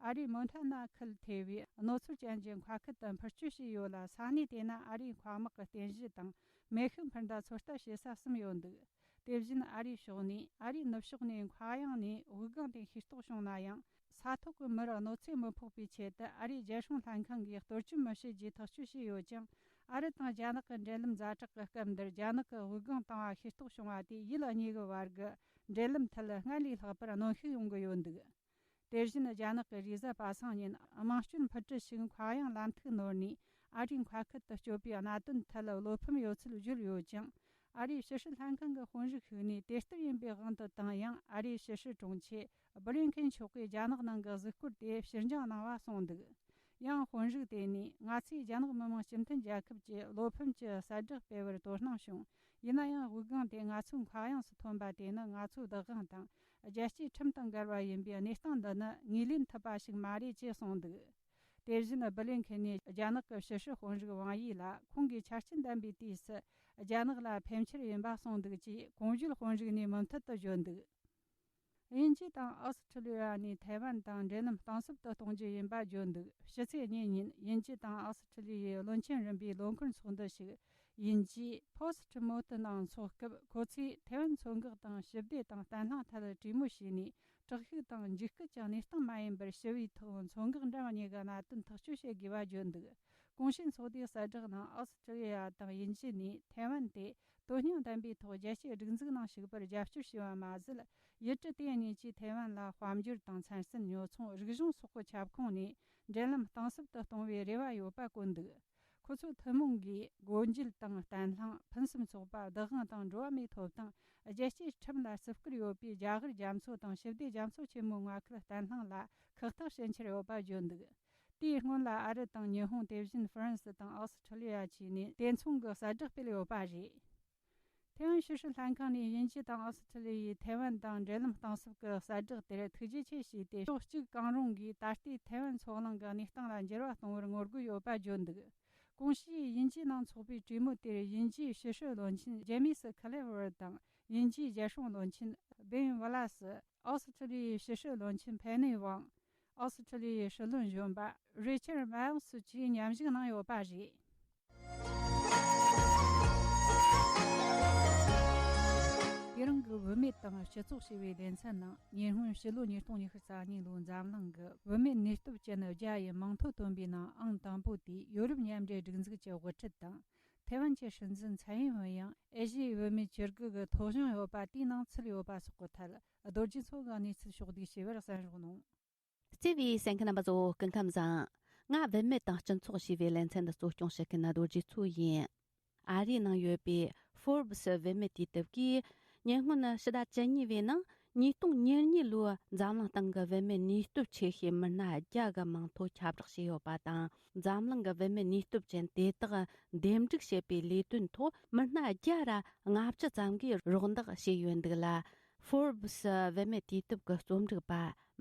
ཨ་རིའི་མོན་ཐ་ན་ཁུལ་ཐེ་བའི་རྣོ་ཚོར་ཅན་གྱི་མཁའ་ཁུལ་དུ་འཕུར་སྐྱོད་བྱས་ཡོད་ལ། ས་གནས་དེ་ན་ཨ་རིའི་མཁའ་དམག་གི་རྟེན་གཞི་དང་མེ་ཤུགས་འཕུར་མདའ་ཚོད་ལྟ་བྱེད་ས་གསུམ་ཡོད་འདུག་དེ་བཞིན་ཨ་རིའི་ཕྱོགས་ནས་ཨ་རིའི་ནུབ་ཕྱོགས་ནས་མཁའ་དབྱིངས་ནས་དབུགས་ལྒང་དེ་ཤེས་རྟོགས་བྱུང་ན་ཡང་། ས་ཐོག་གི་མིར་གནོད་འཚེ་མི་ཕོག་པའི་ཆེད་དུ་ཨ་རིའི་རྒྱལ་སྲུང་ལྷན་ཁང་གིས་གཏོར་སྐྱོན་མི་བྱེད་ཅེས་ཐག་གཅོད་བྱས་ཡོད་ཀྱང་། ཨ་རི་དང་རྒྱ་ནག་གི་འབྲེལ་ལམ་ཛ་དྲག་གི་སྐབས་འདིར་རྒྱ་ནག་གི་དབུགས་ལྒང་བཏང་བ་ཤེས་རྟོགས་བྱུང་བ་དེས་ཡུལ་གཉིས་ཀྱི་བར་གྱི་འབྲེལ་ལམ་ཐད་སྔར་ལས་ལྷག་པར་གནོན་ཤུགས་ཡོང་གི་ཡོད་འདུག་དེ་བཞིན་རྒྱ་ནག་གི་རེས་གཟའ་པ་སངས་ཉིན་དམངས་སྐྱོར་འཕུར་གྲུ་ཞིག་མཁའ་དབྱིངས་ལམ་ཐིག་ནོར་ནས་ཨ་རིའི་མཁའ་ཁུལ་དུ་སྐྱོད་པའི་གནད་དོན་ཐད་བློ་ཕམ་ཡོད་ཚུལ་བརྗོད་ཡོད་ཅིང་། ཨ་རིའི་ཕྱི་སྲིད་ལྷན་ཁང་གི་དཔོན་རིགས་ཤིག་ནས་དེ་ལྟར་ཡིན་པའི་དབང་དུ་བཏང་ཡང་། ཨ་རིའི་ཕྱི་སྲིད་དྲུང་ཆེ་སྦི་ལིན་ཁིན་མཆོག་གིས་རྒྱ་ནག་ནང་གི་གཟིགས་སྐོར་དེ་ཕྱིར་འགྱངས་གནང་བ་གསུངས་འདུག་ཡང་དཔོན་རིགས་དེ་ནས། ང་ཚོས་རྒྱ་ནག་མི་དམངས་སྤྱི་མཐུན་རྒྱལ་ཁབ་ཀྱི་བློ་ཕམ་གྱི་གསལ་བསྒྲགས་སྤེལ་བར་དོ་སྣང་བྱུང་། ཡིན་ན་ཡང་། དབུགས་ལྒང་དེ་ང་ཚོའི་མཁའ་དབྱིངས་སུ་ཐོན་པ་དེ་ནི་ང་ཚོའི་བདག་དབང་དང་རྒྱལ་སྤྱིའི་ཁྲིམས་དང་འགལ་བ་ཡིན་པས། གནས་སྟངས་འདི་ནི་ངོས་ལེན་ཐུབ་པ་ཞིག་མ་རེད་ཅེས་གསུངས་འདུག་དེ་བཞིན་སྦི་ལིན་ཁེན་ནས་རྒྱ་ནག་གི་ཕྱི་སྲིད་དཔོན་རིགས་ཝང་ཡི་ལ་ཁོང་གིས་ཆ་རྐྱེན་ལྡན་པའི་དུས་སུ་རྒྱ་ནག་ལ་ཕན་ཆེར་ཡིན་པ་གསུངས་འདུག་ཅེས་གོང་བརྗོད་དཔོན་རིགས་ནས་མུ་མཐུད་དུ་བརྗོད་འདུག་དབྱིན་ཇི་དང་ཨོ་སི་ཁྲི་ལི་ཡ་ནས་ཐའེ་ཝན་དང་འབྲེལ་ལམ་གཏིང་ཟབ་ཏུ་གཏོང་རྒྱུ་ཡིན་པ་བརྗོད་འདུག་ཕྱི་ཚེས་གཉིས་ཉིན་དབྱིན་ཇི་དང་ཨོ་སི་ཁྲི་ལི་ཡའི་བློན་ཆེན་རིམ་པའི་ལོ་འཁོར་ཚོགས་འདུ་ཞིག་དབྱིན་ཇིའི་Post Mortem ནང་འཚོགས་སྐབས། ཁོ་ཚོས་ཐའེ་ཝན་མཚོ་འགག་དང་ཞི་བདེ་དང་བརྟན་ལྷིང་ཐད་གྲོས་མོལ་བྱས་ནས། དྲག་ཤུགས་དང་འཇིགས་སྐུལ་གྱི་གནས་སྟངས་མ་ཡིན་པར་ཞི་བའི་ཐོག་མཚོ་འགག་འགྲམ་གཉིས་ཀྱི་གནད་དོན་ཐག་གཅོད་བྱེད་དགོས་པ་བརྗོད་འདུག་གོང་ཞུས་ཚོགས་འདུའི་གསལ་བསྒྲགས་ནང་ཨོ་སི་ཁྲི་ལི་ཡ་དང་དབྱིན་ཇི་ནས་ཐའེ་ཝན་དེ་དོན་སྙིང་ལྡན་པའི་ཐོག་རྒྱལ་སྤྱིའི་སྒྲིག་འཛུགས་ནང་ཞུགས་པར་རྒྱབ་སྐྱོར་བྱས་པ་མ་ཟད། ཡུལ་གྲུ་དེ་གཉིས་ཀྱིས་ཐའེ་ཝན་ལ་དཔལ་འབྱོར་དང་མཚན་སྲན་ཉོ་ཚོང་། རིག་གཞུང་སོགས་ཀྱི་ཁྱབ་ཁོངས་ནས་འབྲེལ་ལམ་གཏིང་ཟབ་ཏུ་གཏོང་བའི་རེ་བ་ཡོད་པ་བཀོད་འདུག་ཁོ་ཚོའི་ཐུན་མོང་གིས་སྒོ་འབྱེད་དང་བརྟན་ལྷིང་། ཕུན་སུམ་ཚོགས་པ། བདག་དབང་དང་འགྲོ་བ་མིའི་ཐོབ་ཐང་། རྒྱལ་སྤྱིའི་ཁྲིམས་ལ་བརྩི་བཀུར་ཡོད་པའི་རྒྱ་གར་རྒྱ་མཚོ་དང་ཞི་བདེ་རྒྱ་མཚོ་ཆེན་མོའི་མངའ་ཁུལ་བརྟན་ལྷིང་ལ་ཁག་ཐེག་བྱེད་འཆར་ཡོད་པ་བརྗོད་འདུག་དེའི་སྔོན་ལ་ཨ་རི་དང་ཉི་ཧོང་། དེ་བཞིན་ཧྥ་རན་སི་དང་ཨོ་སི་ཁྲི་ལི་ཡ་བཅས་ནས་དེ་མཚུངས་ཀྱི་གསལ་བསྒྲགས་སྤེལ་ཡོད་པ་རེད། ཐའེ་ཝན་ཕྱི་སྲིད་ལྷན་ཁང་ནས་དབྱིན་ཇི་དང་ཨོ་སི་ཁྲི་ལི་ཡའི་ཐའེ་ཝན་དང་འབྲེལ་ལམ་གཏིང་ཟབ་ཀྱི་གསལ་བསྒྲགས་དེར་ཐུགས་རྗེ་ཆེ་ཞུས་ཏེ། ཕྱོགས་གཅིག་གང་རུང་གིས་ད་ལྟའི་ཐའེ་ཝན་མཚོ་གླིང་གི་གནས་སྟངས་ལ་འགྱུར་བ་གཏོང་བར་ངོ་རྒོལ་ཡོད་པ་བརྗོད་འདུག་གོང་ཞུས་དབྱིན་ཇིའི་ནང་འཚོགས་པའི་གྲོས་མོལ་དེར་དབྱིན་ཇིའི་ཕྱི་སྲིད་བློན་ཆེན་ཇེ་མི་སི་ཁ་ལེ་ཝར་དང་། དབྱིན་ཇིའི་རྒྱལ་སྲུང་བློན་ཆེན་བེན་ཝ་ལ་སི། ཨོ་སི་ཁྲི་ལི་ཡའི་ཕྱི་སྲིད་བློན་ཆེན་ཕེ་ནེ་ཝང་། ཨོ་སི་ཁྲི་ལི་ཡའི་སྲིད་བློན་གཞོན་པ་རི་ཆར་མཱལ་སི་བཅས་མཉམ་ཞུགས་གནང་ཡོད་པ་རེད། དེ་རིང་གི་བུད་མེད་དང་སྤྱི་ཚོགས་ཞེས་པའི་ལེ་ཚན་ནང་། ཉེ་སྔོན་ཕྱི་ལོ་ཉིས་སྟོང་ཉི་ཤུ་རྩ་གཉིས་ལོའི་འཛམ་གླིང་གི་བུད་མེད་ནུས་སྟོབས་ཅན་བརྒྱ་ཡི་མིང་ཐོ་བཏོན་པའི་ནང་ཨང་དང་པོ་དེ་ཡོ་རོབ་མཉམ་འབྲེལ་སྒྲིག་འཛུགས་ཀྱི་དབུ་ཁྲིད་དང་། ཐའེ་ཝན་གྱི་སྲིད་འཛིན་ཚའེ་ཡིན་ཝེན་ཡང་ཨེ་ཤི་ཡའི་བུད་མེད་བཅུ་དགུ་གི་ཐོ་གཞུང་ཡོད་པ་དེའི་ནང་ཚུད་ཡོད་པ་སོགས་ཀྱི་ཐད། རྡོ་རྗེ་མཚོ་གིས་གནས་ཚུལ་ཕྱོགས་བསྡུས་བྱས་པར་གསན་རོགས་གནང་། བརྩེ་བའི་གསན་མཁན་རྣམ་པ་ཚོ། སྐུ་ཁམས་བཟང་། ང་བུད་མེད་དང་སྤྱི་ཚོགས་ཞེས་པའི་ལེ་ཚན་འདི་གཙོ་སྐྱོང་བྱེད་མཁན་རྡོ་རྗེ་མཚོ་ཡིན། ཨ་རིའི་ནང་ཡོད་པའི་Forbes་བུད་མེད་དུས་དེབ་ཀྱིས་ཉེ་སྔོན་ཕྱི་ཟླ་བཅུ་གཉིས་པའི་ནང་ཉིས་སྟོང་ཉེར་གཉིས་ལོའི་འཛམ་གླིང་སྟེང་གི་བུད་མེད་ནུས་སྟོབས་ཆེ་ཤོས་མི་སྣ་བརྒྱ་གི་མིང་ཐོ་ཁྱབ་བསྒྲགས་བྱས་ཡོད་པ་དང་། འཛམ་གླིང་གི་བུད་མེད་ནུས་སྟོབས་ཅན་དེ་དག་འདེམས་སྒྲུག་བྱེད་པའི་ལས་དོན་ཐོག་མི་སྣ་བརྒྱ་ར་ལྔ་བཅུ་ཙམ་གྱིས་རོགས་འདེགས་བྱས་ཡོད་འདུག་ལ། Forbes་བུད་མེད་དུས་དེབ་ཀྱི་རྩོམ་སྒྲིག་པ་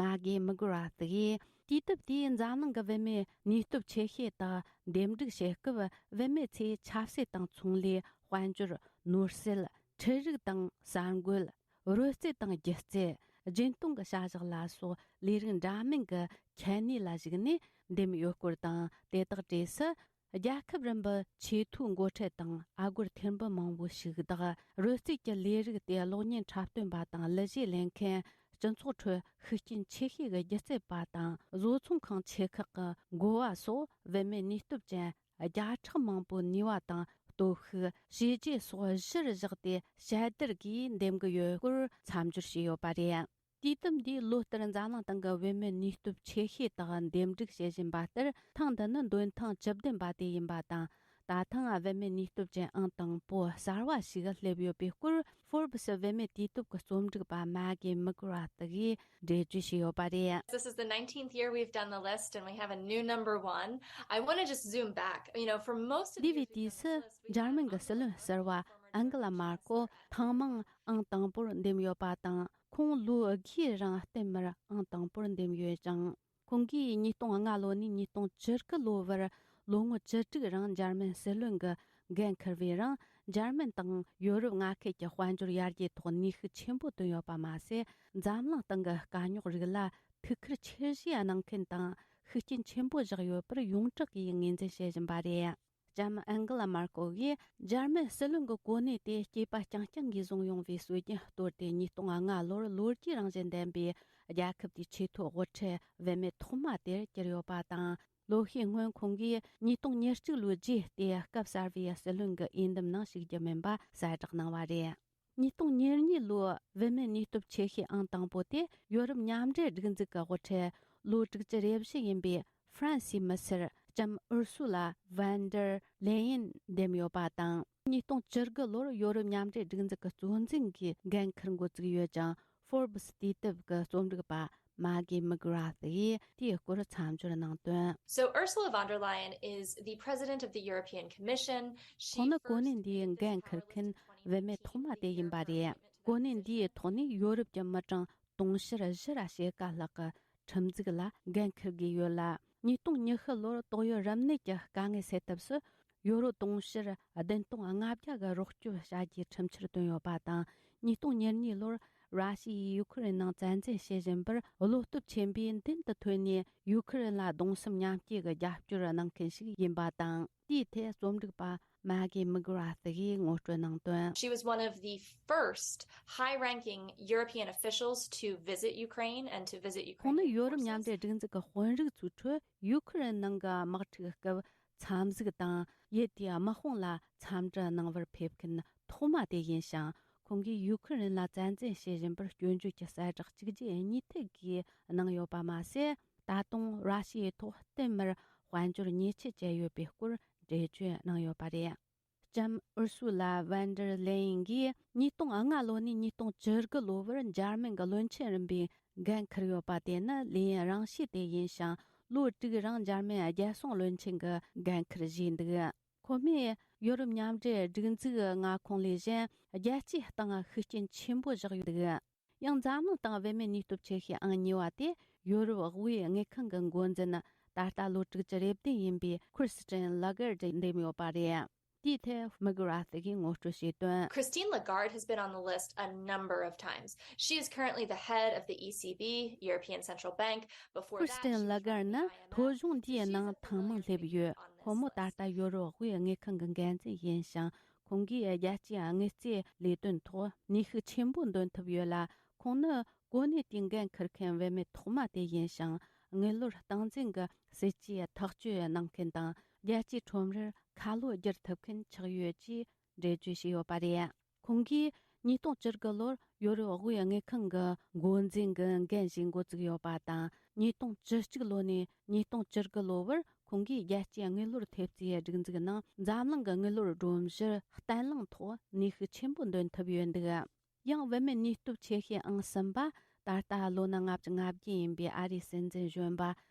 མ་གྷི་མག་ར་ཐི་ཡིས། དུས་དེབ་དེས་འཛམ་གླིང་གི་བུད་མེད་ནུས་སྟོབས་ཆེ་ཤོས་དག་འདེམས་སྒྲུག་བྱེད་སྐབས། བུད་མེད་ཚོས་ཆབ་སྲིད་དང་ཚོང་ལས། དཔལ་འབྱོར། ནོར་སྲིད། འཕྲུལ་རིག་དང་གསར་འགོད། རོལ་རྩེད་དང་སྒྱུ་རྩལ། སྦྱིན་གཏོང་གི་བྱ་གཞག་ལ་སོགས་ལས་རིགས་འདྲ་མིན་གྱི་ཁྱད་ནུས་ལ་གཞིགས་ནས་འདེམས་ཡོད་སྐོར་དང་། དེ་དག་གྲས་སུ། རྒྱལ་ཁབ་རིམ་པའི་ཆེས་མཐོའི་འགོ་ཁྲིད་དང་། ཨ་སྒོར་ཐེར་འབུམ་མང་པོ་ཞིག་བདག་རོལ་རྩེད་ཀྱི་ལས་རིགས་དེ་གློག་བརྙན་འཁྲབ་སྟོན་པ་དང་། གླུ་གཞས་ལེན་མཁན། སྤྱི་ཚོགས་ཁྲོད་ཤུགས་རྐྱེན་ཆེ་ཤོས་ཀྱི་སྒྱུ་རྩལ་པ་དང་། བཟོ་ཚོང་ཁང་ཆེ་ཁག་གི་འགོ་བ་སོགས་བུད་མེད་ནུས་སྟོབས་ཅན་བརྒྱ་ཕྲག་མང་པོའི་ནུས་པ་དང་། སྟོབས་ཤུགས། བྱས་རྗེས་སོགས་གཞིར་བཞག་སྟེ་དཔྱད་བསྡུར་གྱིས་འདེམས་ཀྱི་ཡོད་སྐོར་མཚམས་སྦྱོར་བྱས་ཡོད་པ་རེད། དུས་དེབ་འདིས་ལོ་ལྟར་འཛམ་གླིང་སྟེང་གི་བུད་མེད་ནུས་སྟོབས་ཆེ་ཤོས་དག་འདེམས་སྒྲུག་བྱེད་བཞིན་པ་ལྟར། ཐེངས་འདི་ནི་འདོན་ཐེངས་བཅུ་བདུན་པ་དེ་ཡིན་པ་དང་། ད་ཐེངས་བུད་མེད་ནུས་སྟོབས་ཅན་ཨང་དང་པོ་གསར་བ་ཞིག་སླེབས་ཡོད་པའི་སྐོར། Forbes་བུད་མེད་དུས་དེབ་ཀྱི་རྩོམ་སྒྲིག་པ་མ་གི་མི་གྷི་ར་ཐི་ཡིས་འགྲེལ་བརྗོད་བྱས་ཡོད་པ་རེད། This is the nineteenth year we've done the list and we have a new number one. I want to just zoom back. You know, for most of འདས་པའི་དུས་སུ་འཇར་མན་གྱི་སྲིད་བློན་ཟུར་པ་ཨན་གི་ལ་མར་ཀོ་ཐེངས་མང་ཨང་དང་པོར་འདེམས་ཡོད་པ་དང་། ཁོང་ལོ་བརྒྱའི་རིང་བསྟུད་མར་ཨང་དང་པོར་འདེམས་ཡོད་ཅིང་། ཁོང་གིས་ཉིས་སྟོང་ལྔ་ལོ་ནས་ཉིས་སྟོང་བཅུ་དགུ་ལོ་བར་ལོ་ངོ་བཅུ་དྲུག་རིང་འཇར་མན་སྲིད་བློན་གྱི་འགན་འཁུར་བའི་རིང་། འཇར་མན་དང་ཡོ་རོབ་མངའ་ཁུལ་གྱི་དཔལ་འབྱོར་ཡར་རྒྱས་ཐོག་ནུས་ཤུགས་ཆེན་པོ་བཏོན་ཡོད་པ་མ་ཟད། འཛམ་གླིང་སྟེང་གི་དཀའ་རྙོག་རིགས་ལ་ཐུགས་ཁུར་ཆེ་བཞེས་གནང་མཁན་དང་ཤུགས་རྐྱེན་ཆེན་པོ་བཞག་ཡོད་པར་ཡོངས་གྲགས་ཀྱིས་ངོས་འཛིན་བྱེད་བཞིན་པ་རེད། ལྕམ་ཨན་གི་ལ་མར་ཀོ་ཡིས་འཇར་མན་སྲིད་བློན་གྱི་གོ་གནས་དེ་སྐྱེས་པ་རྐྱང་རྐྱང་གིས་བཟུང་ཡོང་བའི་སྲོལ་རྒྱུན་གཏོར་ཏེ། ཉིས་སྟོང་ལྔ་ལོར་ལོ་རྒྱུས་རང་བཞིན་ལྡན་པའི་རྒྱལ་ཁབ་དེའི་ཆེས་མཐོའི་དབུ་ཁྲིད་བུད་མེད་ཐོག་མ་དེར་གྱུར་ཡོད་པ་དང་། ལོ་ཤས་སྔོན་ཁོང་གིས་ཉིས་སྟོང་ཉེར་གཅིག་ལོའི་རྗེས་ཏེ་སྐབས་གསར་བའི་སྲིད་བློན་གྱི་འོས་འདེམས་ནང་ཞུགས་རྒྱུ་མིན་པ་གསལ་བསྒྲགས་གནང་བ་རེད། ཉིས་སྟོང་ཉེར་གཉིས་ལོའི་བུད་མེད་ནུས་སྟོབས་ཆེ་ཤོས་ཨང་དང་པོ་དེ་ཡོ་རོབ་མཉམ་འབྲེལ་སྒྲིག་འཛུགས་ཀྱི་དབུ་ཁྲིད་ལོ་དྲུག་ཅུ་རེ་བཞི་ཡིན་པའི་ཧྥ་རན་སིའི་མི་སེར་ལྕམ་ཨུར་སུ་ལ་ཝན་ཌར་ལེ་ཡིན་འདེམས་ཡོད་པ་དང་། ཉིས་སྟོང་བཅུ་དགུ་ལོར་ཡོ་རོབ་མཉམ་འབྲེལ་སྒྲིག་འཛུགས་ཀྱི་གཙོ་འཛིན་གྱི་འགན་འཁུར་འགོ་བཙུགས་ཡོད་ཅིང་། Forbes་དུས་དེབ་ཀྱི་རྩོམ་སྒྲིག་པ་མ་གི་མི་གྷི་ར་ཐི་ཡིས་དེའི་སྐོར་མཚམས་སྦྱོར་གནང་དོན། So Ursula von der Leyen is the president of the European Commission. She ཁོང་ནི་གོ་གནས་འདིའི་འགན་འཁུར་མཁན་བུད་མེད་ཐོག་མ་དེ་ཡིན་པ་རེད། གོ་གནས་འདིའི་ཐོག་ནས་ཡོ་རོབ་ཀྱི་མི་གྲངས་དུང་ཕྱུར་བཞི་ར་ཕྱེད་ཀ་ལྷག་གི་ཁྲིམས་འཛུགས་ལ་འགན་འཁུར་དགོས་ཡོད་ལ། ཉིས་སྟོང་ཉི་ཤུ་ལོར་ཏོག་དབྱིབས་རིམས་ནད་ཀྱི་དཀའ་ངལ་སེལ་ཐབས་སུ་ཡོ་རོབ་དུང་ཕྱུར་བདུན་སྟོང་ལྔ་བརྒྱ་གི་རོགས་སྐྱོབ་བྱ་རྒྱུའི་ཁྲིམས་འཆར་བཏོན་ཡོད་པ་དང་། ཉིས་སྟོང་ཉེར་གཉིས་ལོར་ར་ཤི་ཡས་ཡུ་ཁུ་རེན་ནང་བཙན་འཛུལ་བྱེད་བཞིན་པར་བློ་སྟོབས་ཆེན་པོས་མདུན་དུ་ཐོན་ནས། ཡུ་ཁུ་རེན་ལ་གདུང་སེམས་མཉམ་སྐྱེད་ཀྱི་རྒྱབ་སྐྱོར་གནང་མཁན་ཞིག་ཡིན་པ་དང་། དེའི་ཐད་རྩོམ་སྒྲིག་པ་མ་གི་མི་གྷི་ར་ཐི་ཡིས་ངོ་སྤྲོད་གནང་དོན། She was one of the first high-ranking European officials to visit Ukraine and to visit Ukrainian forces. ཁོང་ནི་ཡོ་རོབ་མཉམ་འབྲེལ་སྒྲིག་འཛུགས་ཀྱི་དཔོན་རིགས་ཚོའི་ཁྲོད་ཡུ་ཁུ་རེན་ནང་གི་དམག་འཁྲུག་སྐབས་འཚམས་གཟིགས་དང་། ཡུལ་དེའི་དམག་དཔུང་ལ་འཚམས་འདྲི་གནང་བར་ཕེབས་མཁན་ཐོག་མ་དེ་ཡིན་ཞིང་། ཁོང་གིས་ཡུ་ཁུ་རེན་ལ་བཙན་འཛུལ་བྱེད་བཞིན་པར་སྐྱོན་བརྗོད་ཀྱི་གསལ་བསྒྲགས་གཅིག་རྗེས་གཉིས་མཐུད་ཀྱིས་གནང་ཡོད་པ་མ་ཟད། ད་དུང་ར་ཤི་ཡའི་ཐོག་བསྟུད་མར་དཔལ་འབྱོར་ཉེས་ཆད་བཅད་ཡོད་པའི་སྐོར་འགྲེལ་བརྗོད་གནང་ཡོད་པ་རེད། ལྕམ་ཨུར་སུ་ལ་ཝན་ཌར་ལེ་ཡིན་གྱིས་ཉིས་སྟོང་ལྔ་ལོ་ནས་ཉིས་སྟོང་བཅུ་དགུ་ལོ་བར་འཇར་མན་གྱི་བློན་ཆེན་རིམ་པའི་འགན་འཁུར་ཡོད་པ་དེ་ནི་ལས་ཡུན་རིང་ཤོས་དེ་ཡིན་ཞིང་། ལོ་དྲུག་རིང་འཇར་མན་རྒྱལ་སྲུང་བློན་ཆེན་གྱི་འགན་འཁུར་བཞེས་འདུག་ཁོ་མོས་ཡོ་རོབ་མཉམ་འབྲེལ་སྒྲིག་འཛུགས་མངའ་ཁོངས་ལས་གཞན་རྒྱལ་སྤྱིའི་སྟེང་ཤུགས་རྐྱེན་ཆེན་པོ་བཞག་ཡོད་འདུག་ཡང་འཛམ་གླིང་སྟེང་བུད་མེད་ནུས་སྟོབས་ཆེ་ཤོས་ཨང་གཉིས་པ་དེ་ཡོ་རོབ་དབུས་དངུལ་ཁང་གི་འགོ་འཛིན། ད་ལྟ་ལོ་དྲུག་ཅུ་རེ་བདུན་ཡིན་པའི་ཁིར་སི་ཏན་ལ་གར་ཌི་འདེམས་ཡོད་པ་རེད། དེའི་ཐད་མི་གྷི་ར་ཐི་གིས་ངོ་སྤྲོད་བྱས་དོན། Christine Lagarde has been on the list a number of times. She is currently the head of the E C B, European Central Bank. Before that, she was on the I M F. ཁིར་སི་ཏན་ལ་གར་ནི་ཐོ་གཞུང་འདིའི་ནང་ཐེངས་མང་སླེབས་ཡོད། ཁོ་མོ་ད་ལྟ་ཡོ་རོབ་དབུས་དངུལ་ཁང་གི་འགན་འཛིན་ཡིན་ཞིང་། ཁོང་གིས་རྒྱལ་སྤྱིའི་དངུལ་རྩིས་ལས་དོན་ཐོག་ནུས་ཤུགས་ཆེན་པོ་འདོན་ཐུབ་ཡོད་ལ། ཁོང་ནི་གོ་གནས་དེའི་འགན་འཁུར་མཁན་བུད་མེད་ཐོག་མ་དེ་ཡིན་ཞིང་། དངུལ་ལོར་སྟངས་འཛིན་གྱི་སྲིད་ཇུས་ཐག་གཅོད་གནང་མཁན་དང་། རྒྱལ་སྤྱིའི་ཁྲོམ་རར་ཁ་ལོ་བསྒྱུར་ཐུབ་མཁན་ཆགས་ཡོད་ཅེས་འགྲེལ་བརྗོད་བྱས་ཡོད་པ་རེད། ཁོང་གིས་ཉིས་སྟོང་བཅུ་དགུ་ལོར་ཡོ་རོབ་དབུས་དངུལ་ཁང་གི་འགོ་འཛིན་གྱི་འགན་བཞེས་འགོ་བཙུགས་ཡོད་པ་དང་། ཉིས་སྟོང་བཅུ་གཅིག་ལོ་ནས་ཉིས་སྟོང་བཅུ་དགུ་ལོ་བར་ཁོང་གིས་རྒྱལ་སྤྱིའི་དངུལ་ལོར་ཐེབས་རྩའི་སྒྲིག་འཛུགས་ནང་འཛམ་གླིང་གི་དངུལ་ལོར་སྒྲོམ་གཞིར་བརྟན་བརླིང་ཐོག་ནུས་ཤུགས་ཆེན་པོ་འདོན་ཐུབ་ཡོད་འདུག་ཡང་བུད་མེད་ནུས་སྟོབས་ཆེ་ཤོས་ཨང་གསུམ་པ། ད་ལྟ་ལོ་ན་ལྔ་བཅུ་ང་བརྒྱད་ཡིན་པའི་ཨ་རིའི་སྲིད་འཛིན་གཞོན་པ་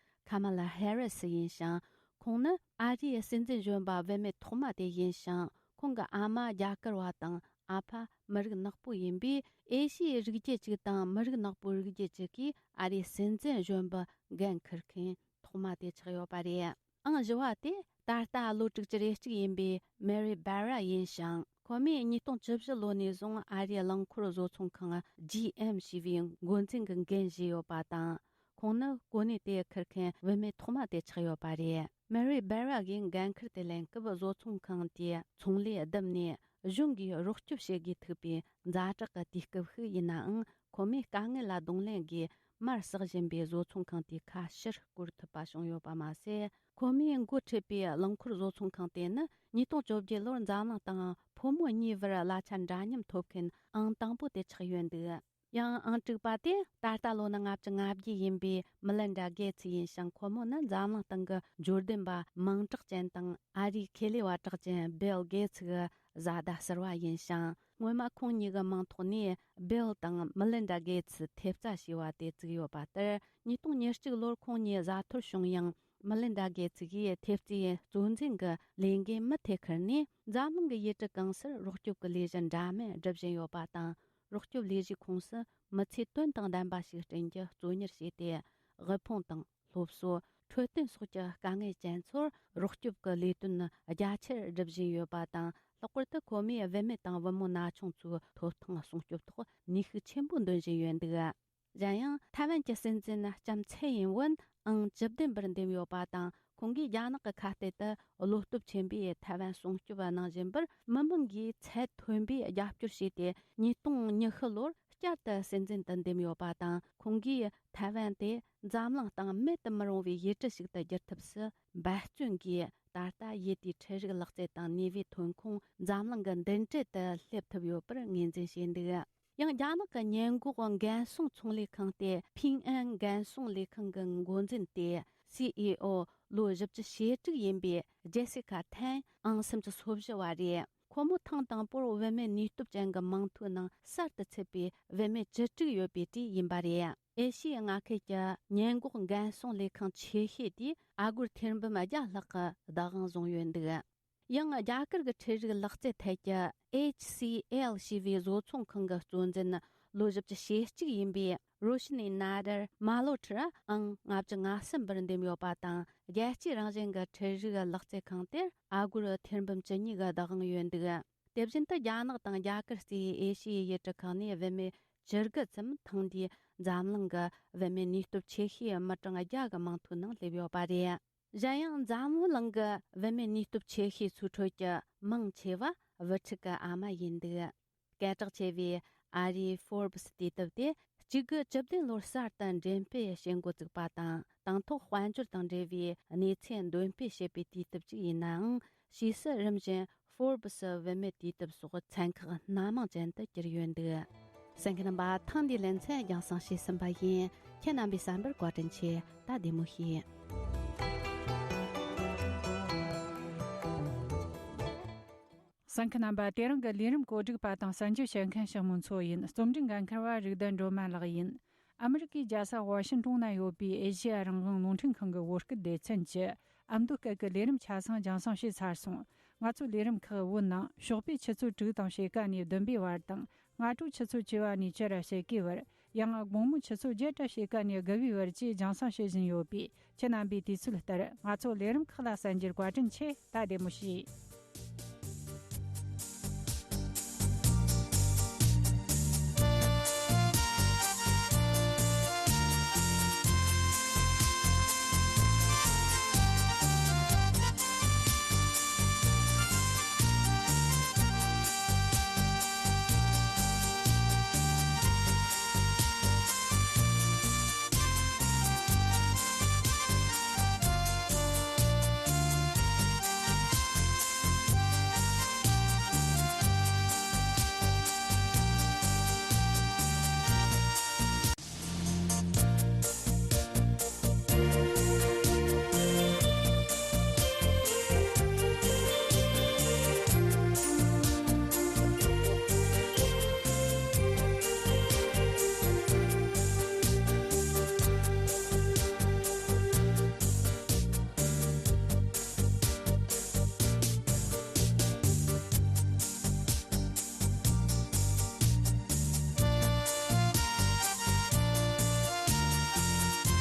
ཁ་མ་ལ་ཧེ་རི་སི་ཡིན་ཞིང་། ཁོང་ནི་ཨ་རིའི་སྲིད་འཛིན་གཞོན་པ་བུད་མེད་ཐོག་མ་དེ་ཡིན་ཞིང་། ཁོང་གི་ཨ་མ་རྒྱ་གར་བ་དང་། ཨ་ཕ་མི་རིགས་ནག་པོ་ཡིན་པས། ཨེ་ཤི་ཡའི་རིགས་རྒྱུད་ཅིག་དང་མི་རིགས་ནག་པོའི་རིགས་རྒྱུད་ཅིག་གིས་ཨ་རིའི་སྲིད་འཛིན་གཞོན་པའི་འགན་འཁུར་མཁན་ཐོག་མ་དེ་ཆགས་ཡོད་པ་རེད། ཨང་བཞི་བ་དེ་ད་ལྟ་ལོ་དྲུག་ཅུ་རེ་གཅིག་ཡིན་པའི་མེ་རི་སྦེ་ར་ཡིན་ཞིང་། ཁོ་མོས་ཉིས་སྟོང་བཅུ་བཞི་ལོ་ནས་བཟུང་ཨ་རིའི་རླངས་འཁོར་བཟོ་ཚོང་ཁང་ཇི་ཨེམ་ཞེས་པའི་འགོ་འཛིན་གྱི་འགན་བཞེས་ཡོད་པ་དང་། ཁོང་ནི་གོ་གནས་དེ་འཁུར་མཁན་བུད་མེད་ཐོག་མ་དེ་ཆགས་ཡོད་པ་རེད། མེ་རི་སྦེ་ར་གིས་འགན་འཁུར་དེ་ལེན་སྐབས། བཟོ་ཚོང་ཁང་དེས་ཚོང་ལས་བསྡུམས་ནས་གཞུང་གིས་རོགས་སྐྱོབ་བྱེད་དགོས་ཐུག་པའི་ཛ་དྲག་གི་དུས་སྐབས་ཤིག་ཡིན་ནའང་། ཁོ་མོས་དཀའ་ངལ་ལ་གདོང་ལེན་སྒོས་མར་ཟག་བཞིན་པའི་བཟོ་ཚོང་ཁང་དེའི་ཁ་ཕྱིར་བསྐོར་ཐུབ་པ་བྱུང་ཡོད་པ་མ་ཟད། ཁོ་མོས་འགོ་ཁྲིད་པའི་རླངས་འཁོར་བཟོ་ཚོང་ཁང་དེ་ནི་ཉིས་སྟོང་བཅོ་བརྒྱད་ལོར་འཛམ་གླིང་སྟེང་ཕོ་མོ་གཉིས་བར་གླ་ཆ་འདྲ་མཉམ་ཐོབ་མཁན་ཨང་དང་པོ་དེ་ཆགས་ཡོད་འདུག་ཡང་ཨང་དྲུག་པ་དེ་ད་ལྟ་ལོ་ན་ལྔ་བཅུ་ང་བརྒྱད་ཡིན་པའི་མི་ལིན་ཌ་གེ་ཚི་ཡིན་ཞིང་། ཁོ་མོ་ནི་འཛམ་གླིང་སྟེང་གི་འབྱོར་ལྡན་པ་མིང་གྲགས་ཅན་དང་ཨ་རིའི་ཁེ་ལས་པ་གྲགས་ཅན་བིལ་གེ་ཚི་གི་བཟའ་ཟླ་ཟུར་པ་ཡིན་ཞིང་། སྔོན་མ་ཁོང་གཉིས་ཀྱི་མིང་ཐོག་ནས་བིལ་དང་མི་ལིན་ཌ་གེ་ཚི་ཐེབས་རྩ་ཞེས་པ་དེ་བཙུགས་ཡོད་པ་ལྟར། ཉིས་སྟོང་ཉེར་གཅིག་ལོར་ཁོང་གཉིས་བཟའ་འཐོར་བྱུང་ཡང་། མི་ལིན་ཌ་གེ་ཚི་ཡིས་ཐེབས་རྩའི་གཙོ་འཛིན་གྱི་ལས་འགན་མུ་མཐུད་ཁུར་ནས། འཛམ་གླིང་གི་ཡུལ་གྲུ་གང་སར་རོགས་སྐྱོབ་ཀྱི་ལས་གཞི་འདྲ་མིན་སྒྲུབ་བཞིན་ཡོད་པ་དང་། རོགས་སྐྱོབ་ལས་གཞིའི་ཁོངས་སུ་མི་ཚེ་དོན་དང་ལྡན་པ་ཞིག་བསྐྲུན་རྒྱུ་གཙོ་གཉེར་བྱས་ཏེ། དབུལ་ཕོངས་དང་སློབ་གསོ། འཕྲོད་བསྟེན་སོགས་ཀྱི་དཀའ་ངལ་ཅན་ཚོར་རོགས་སྐྱོབ་ཀྱི་ལས་དོན་རྒྱ་ཆེར་སྒྲུབ་བཞིན་ཡོད་པ་དང་། ལྷག་པར་དུ་ཁོ་མོས་བུད་མེད་དང་བུ་མོ་ན་ཆུང་ཚོའི་ཐོབ་ཐང་སྲུང་སྐྱོབ་ཐོག་ནུས་ཤུགས་ཆེན་པོ་འདོན་བཞིན་ཡོད་འདུག། གཞན་ཡང་། ཐའེ་ཝན་གྱི་སྲིད་འཛིན་ལྕམ་ཚའེ་ཡིན་ཝུན་ཨང་བཅུ་བདུན་པར་འདེམས་ཡོད་པ་དང་། ཁོང་གིས་རྒྱ་ནག་གི་ཁ་གཏད་དུ་བློ་སྟོབས་ཆེན་པོས་ཐའེ་ཝན་སྲུང་སྐྱོབ་གནང་བཞིན་པར། མི་མང་གིས་ཚད་མཐོན་པོས་རྒྱབ་སྐྱོར་བྱས་ཏེ། ཉིས་སྟོང་ཉི་ཤུ་ལོར་བསྐྱར་དུ་སྲིད་འཛིན་དུ་འདེམས་ཡོད་པ་དང་། ཁོང་གིས་ཐའེ་ཝན་དེ་འཛམ་གླིང་སྟེང་མེད་དུ་མི་རུང་བའི་ཡུལ་གྲུ་ཞིག་ཏུ་བསྒྱུར་ཐབས་སུ་འབད་བརྩོན་གྱིས། ད་ལྟ་ཡུལ་དེའི་འཕྲུལ་རིག་ལག་རྩལ་དང་ནུས་པའི་ཐོན་ཁུངས་འཛམ་གླིང་གི་མདུན་གྲལ་དུ་སླེབས་ཐུབ་ཡོད་པར་ངོས་འཛིན་བྱས་འདུག། ཡང་རྒྱ་ནག་གི་ཉེན་འགོག་འགན་སྲུང་ཚོང་ལས་ཁང་སྟེ། ཕིང་ཨན་འགན་སྲུང་ལས་ཁང་གི་འགོ་འཛིན་ཏེ། སི་ཨི་ཨོ་ལོ་བཞི་བཅུ་ཞེ་དྲུག་ཡིན་པའི་ཇེ་སི་ཁ་ཐན་ཨང་སུམ་ཅུ་སོ་བཞི་བ་རེད། ཁོ་མོ་ཐེངས་དང་པོར་བུད་མེད་ནུས་སྟོབས་ཅན་གྱི་མིང་ཐོའི་ནང་གསར་དུ་ཚུད་པའི་བུད་མེད་བཅུ་དྲུག་ཡོད་པའི་གྲས་ཡིན་པ་རེད། ཨེ་ཤི་ཡའི་མངའ་ཁུལ་གྱི་ཉེན་འགོག་འགན་སྲུང་ལས་ཁང་ཆེ་ཤོས་དེས་ཨ་སྒོར་ཐེར་འབུམ་བརྒྱ་ལྷག་གི་བདག་དབང་བཟུང་ཡོད་འདུག། ཡང་རྒྱ་གར་གྱི་འཕྲུལ་རིག་ལག་རྩལ་ཐད་ཀྱི་ཨེཆ་སི་ཨེལ་ཞེས་པའི་བཟོ་ཚོང་ཁང་གི་གཙོ་འཛིན་ལོ་བཞི་བཅུ་ཞེ་གཅིག་ཡིན་པའི་རོ་ཤི་ནི་ན་དར་མ་ལོ་ཁྲི་ཨང་ལྔ་བཅུ་ང་གསུམ་པར་འདེམས་ཡོད་པ་དང་། རྒྱལ་སྤྱིའི་རང་བཞིན་གྱི་འཕྲུལ་རིག་ལག་རྩལ་ཁང་དེར་ཨ་སྒོར་ཐེར་འབུམ་བཅུ་གཉིས་ཀྱི་བདག་དབང་ཡོད་འདུག། དེ་བཞིན་དུ་རྒྱ་ནག་དང་རྒྱ་གར་སུ་ཡིས་ཨེ་ཤི་ཡའི་ཡུལ་གྲུ་ཁག་ནས་བུད་མེད་བཅུ་དགུ་ཙམ་ཐེངས་འདིའི་འཛམ་གླིང་གི་བུད་མེད་ནུས་སྟོབས་ཆེ་ཤོས་མི་གྲངས་བརྒྱ་གི་མིང་ཐོའི་ནང་སླེབས་ཡོད་པ་རེད། གཞན་ཡང་འཛམ་བུ་གླིང་གི་བུད་མེད་ནུས་སྟོབས་ཆེ་ཤོས་ཚོའི་ཁྲོད་ཀྱི་མང་ཆེ་བ་བུ་ཕྲུག་གི་ཨ་མ་ཡིན་འདུག། སྐད་གྲགས་ཆེ་བའི་ཨ་རིའི་Forbes་དུས་དེབ་དེ་གཅིག་དགུ་བཅུ་བདུན་ལོར་གསར་དུ་འགྲེམས་སྤེལ་བྱེད་འགོ་བཙུགས་པ་དང་། དང་ཐོག་དཔལ་འབྱོར་དང་འབྲེལ་བའི་གནས་ཚུལ་འདོན་སྤེལ་བྱེད་པའི་དུས་དེབ་ཅིག་ཡིན་ནའང་། ཕྱིས་སུ་རིམ་བཞིན་Forbes་བུད་མེད་དུས་དེབ་སོགས་ཚན་ཁག་སྣ་མང་ཅན་དུ་གྱུར་ཡོད་འདུག། གསན་མཁན་རྣམ་པ། ཐེངས་འདིའི་ལེ་ཚན་རྒྱང་སྲིང་བྱས་ཟིན་པ་ཡིན། ཁྱེད་རྣམ་པའི་བསམ་པར་བཀའ་དྲིན་ཆེ། ད་བདེ་མོ་བྱོས། གསན་མཁན་རྣམ་པ། དེ་རིང་གི་ལས་རིམ་གོ་སྒྲིག་པ་དང་གསན་རྒྱུ་བྱེད་མཁན་ཞིག་མུན་ཚོ་ཡིན། རྩོམ་སྒྲིག་འགན་འཁུར་བ་རིག་ལྡན་སྒྲོལ་མ་ལགས་ཡིན། ཨ་མི་རི་ཀའི་རྒྱལ་ས་ཝ་ཤིང་ཏོན་ན་ཡོད་པའི་ཨེ་ཤེ་ཡ་རང་དབང་རླུང་འཕྲིན་ཁང་གི་བོད་སྐད་སྡེ་ཚན་གྱི་ཨ་མདོ་སྐད་ཀྱི་ལས་རིམ་ཆ་ཚང་རྒྱང་སྲིང་བྱས་ཚར་སོང་། ང་ཚོའི་ལས་རིམ་ཁག་བོད་ནང་ཞོགས་པའི་ཆུ་ཚོད་དྲུག་དང་ཕྱེད་ཀ་ནས་བདུན་པའི་བར་དང་། སྔ་དྲོའི་ཆུ་ཚོད་བཅུ་པ་ནས་བཅུ་ར་ཕྱེད་ཀའི་བར། ཡང་དགོང་མོའི་ཆུ་ཚོད་བརྒྱད་ར་ཕྱེད་ཀ་ནས་དགུ་པའི་བར་བཅས་རྒྱང་སྲིང་བྱེད་བཞིན་ཡོད་པས། ཁྱེད་རྣམ་པས་དུས་ཚོད་ལྟར་ང་ཚོའི་ལས་རིམ་ཁག་ལ་གསན་རྒྱུར་བཀའ་དྲིན་ཆེ། ད་བདེ་མོ་བྱོས།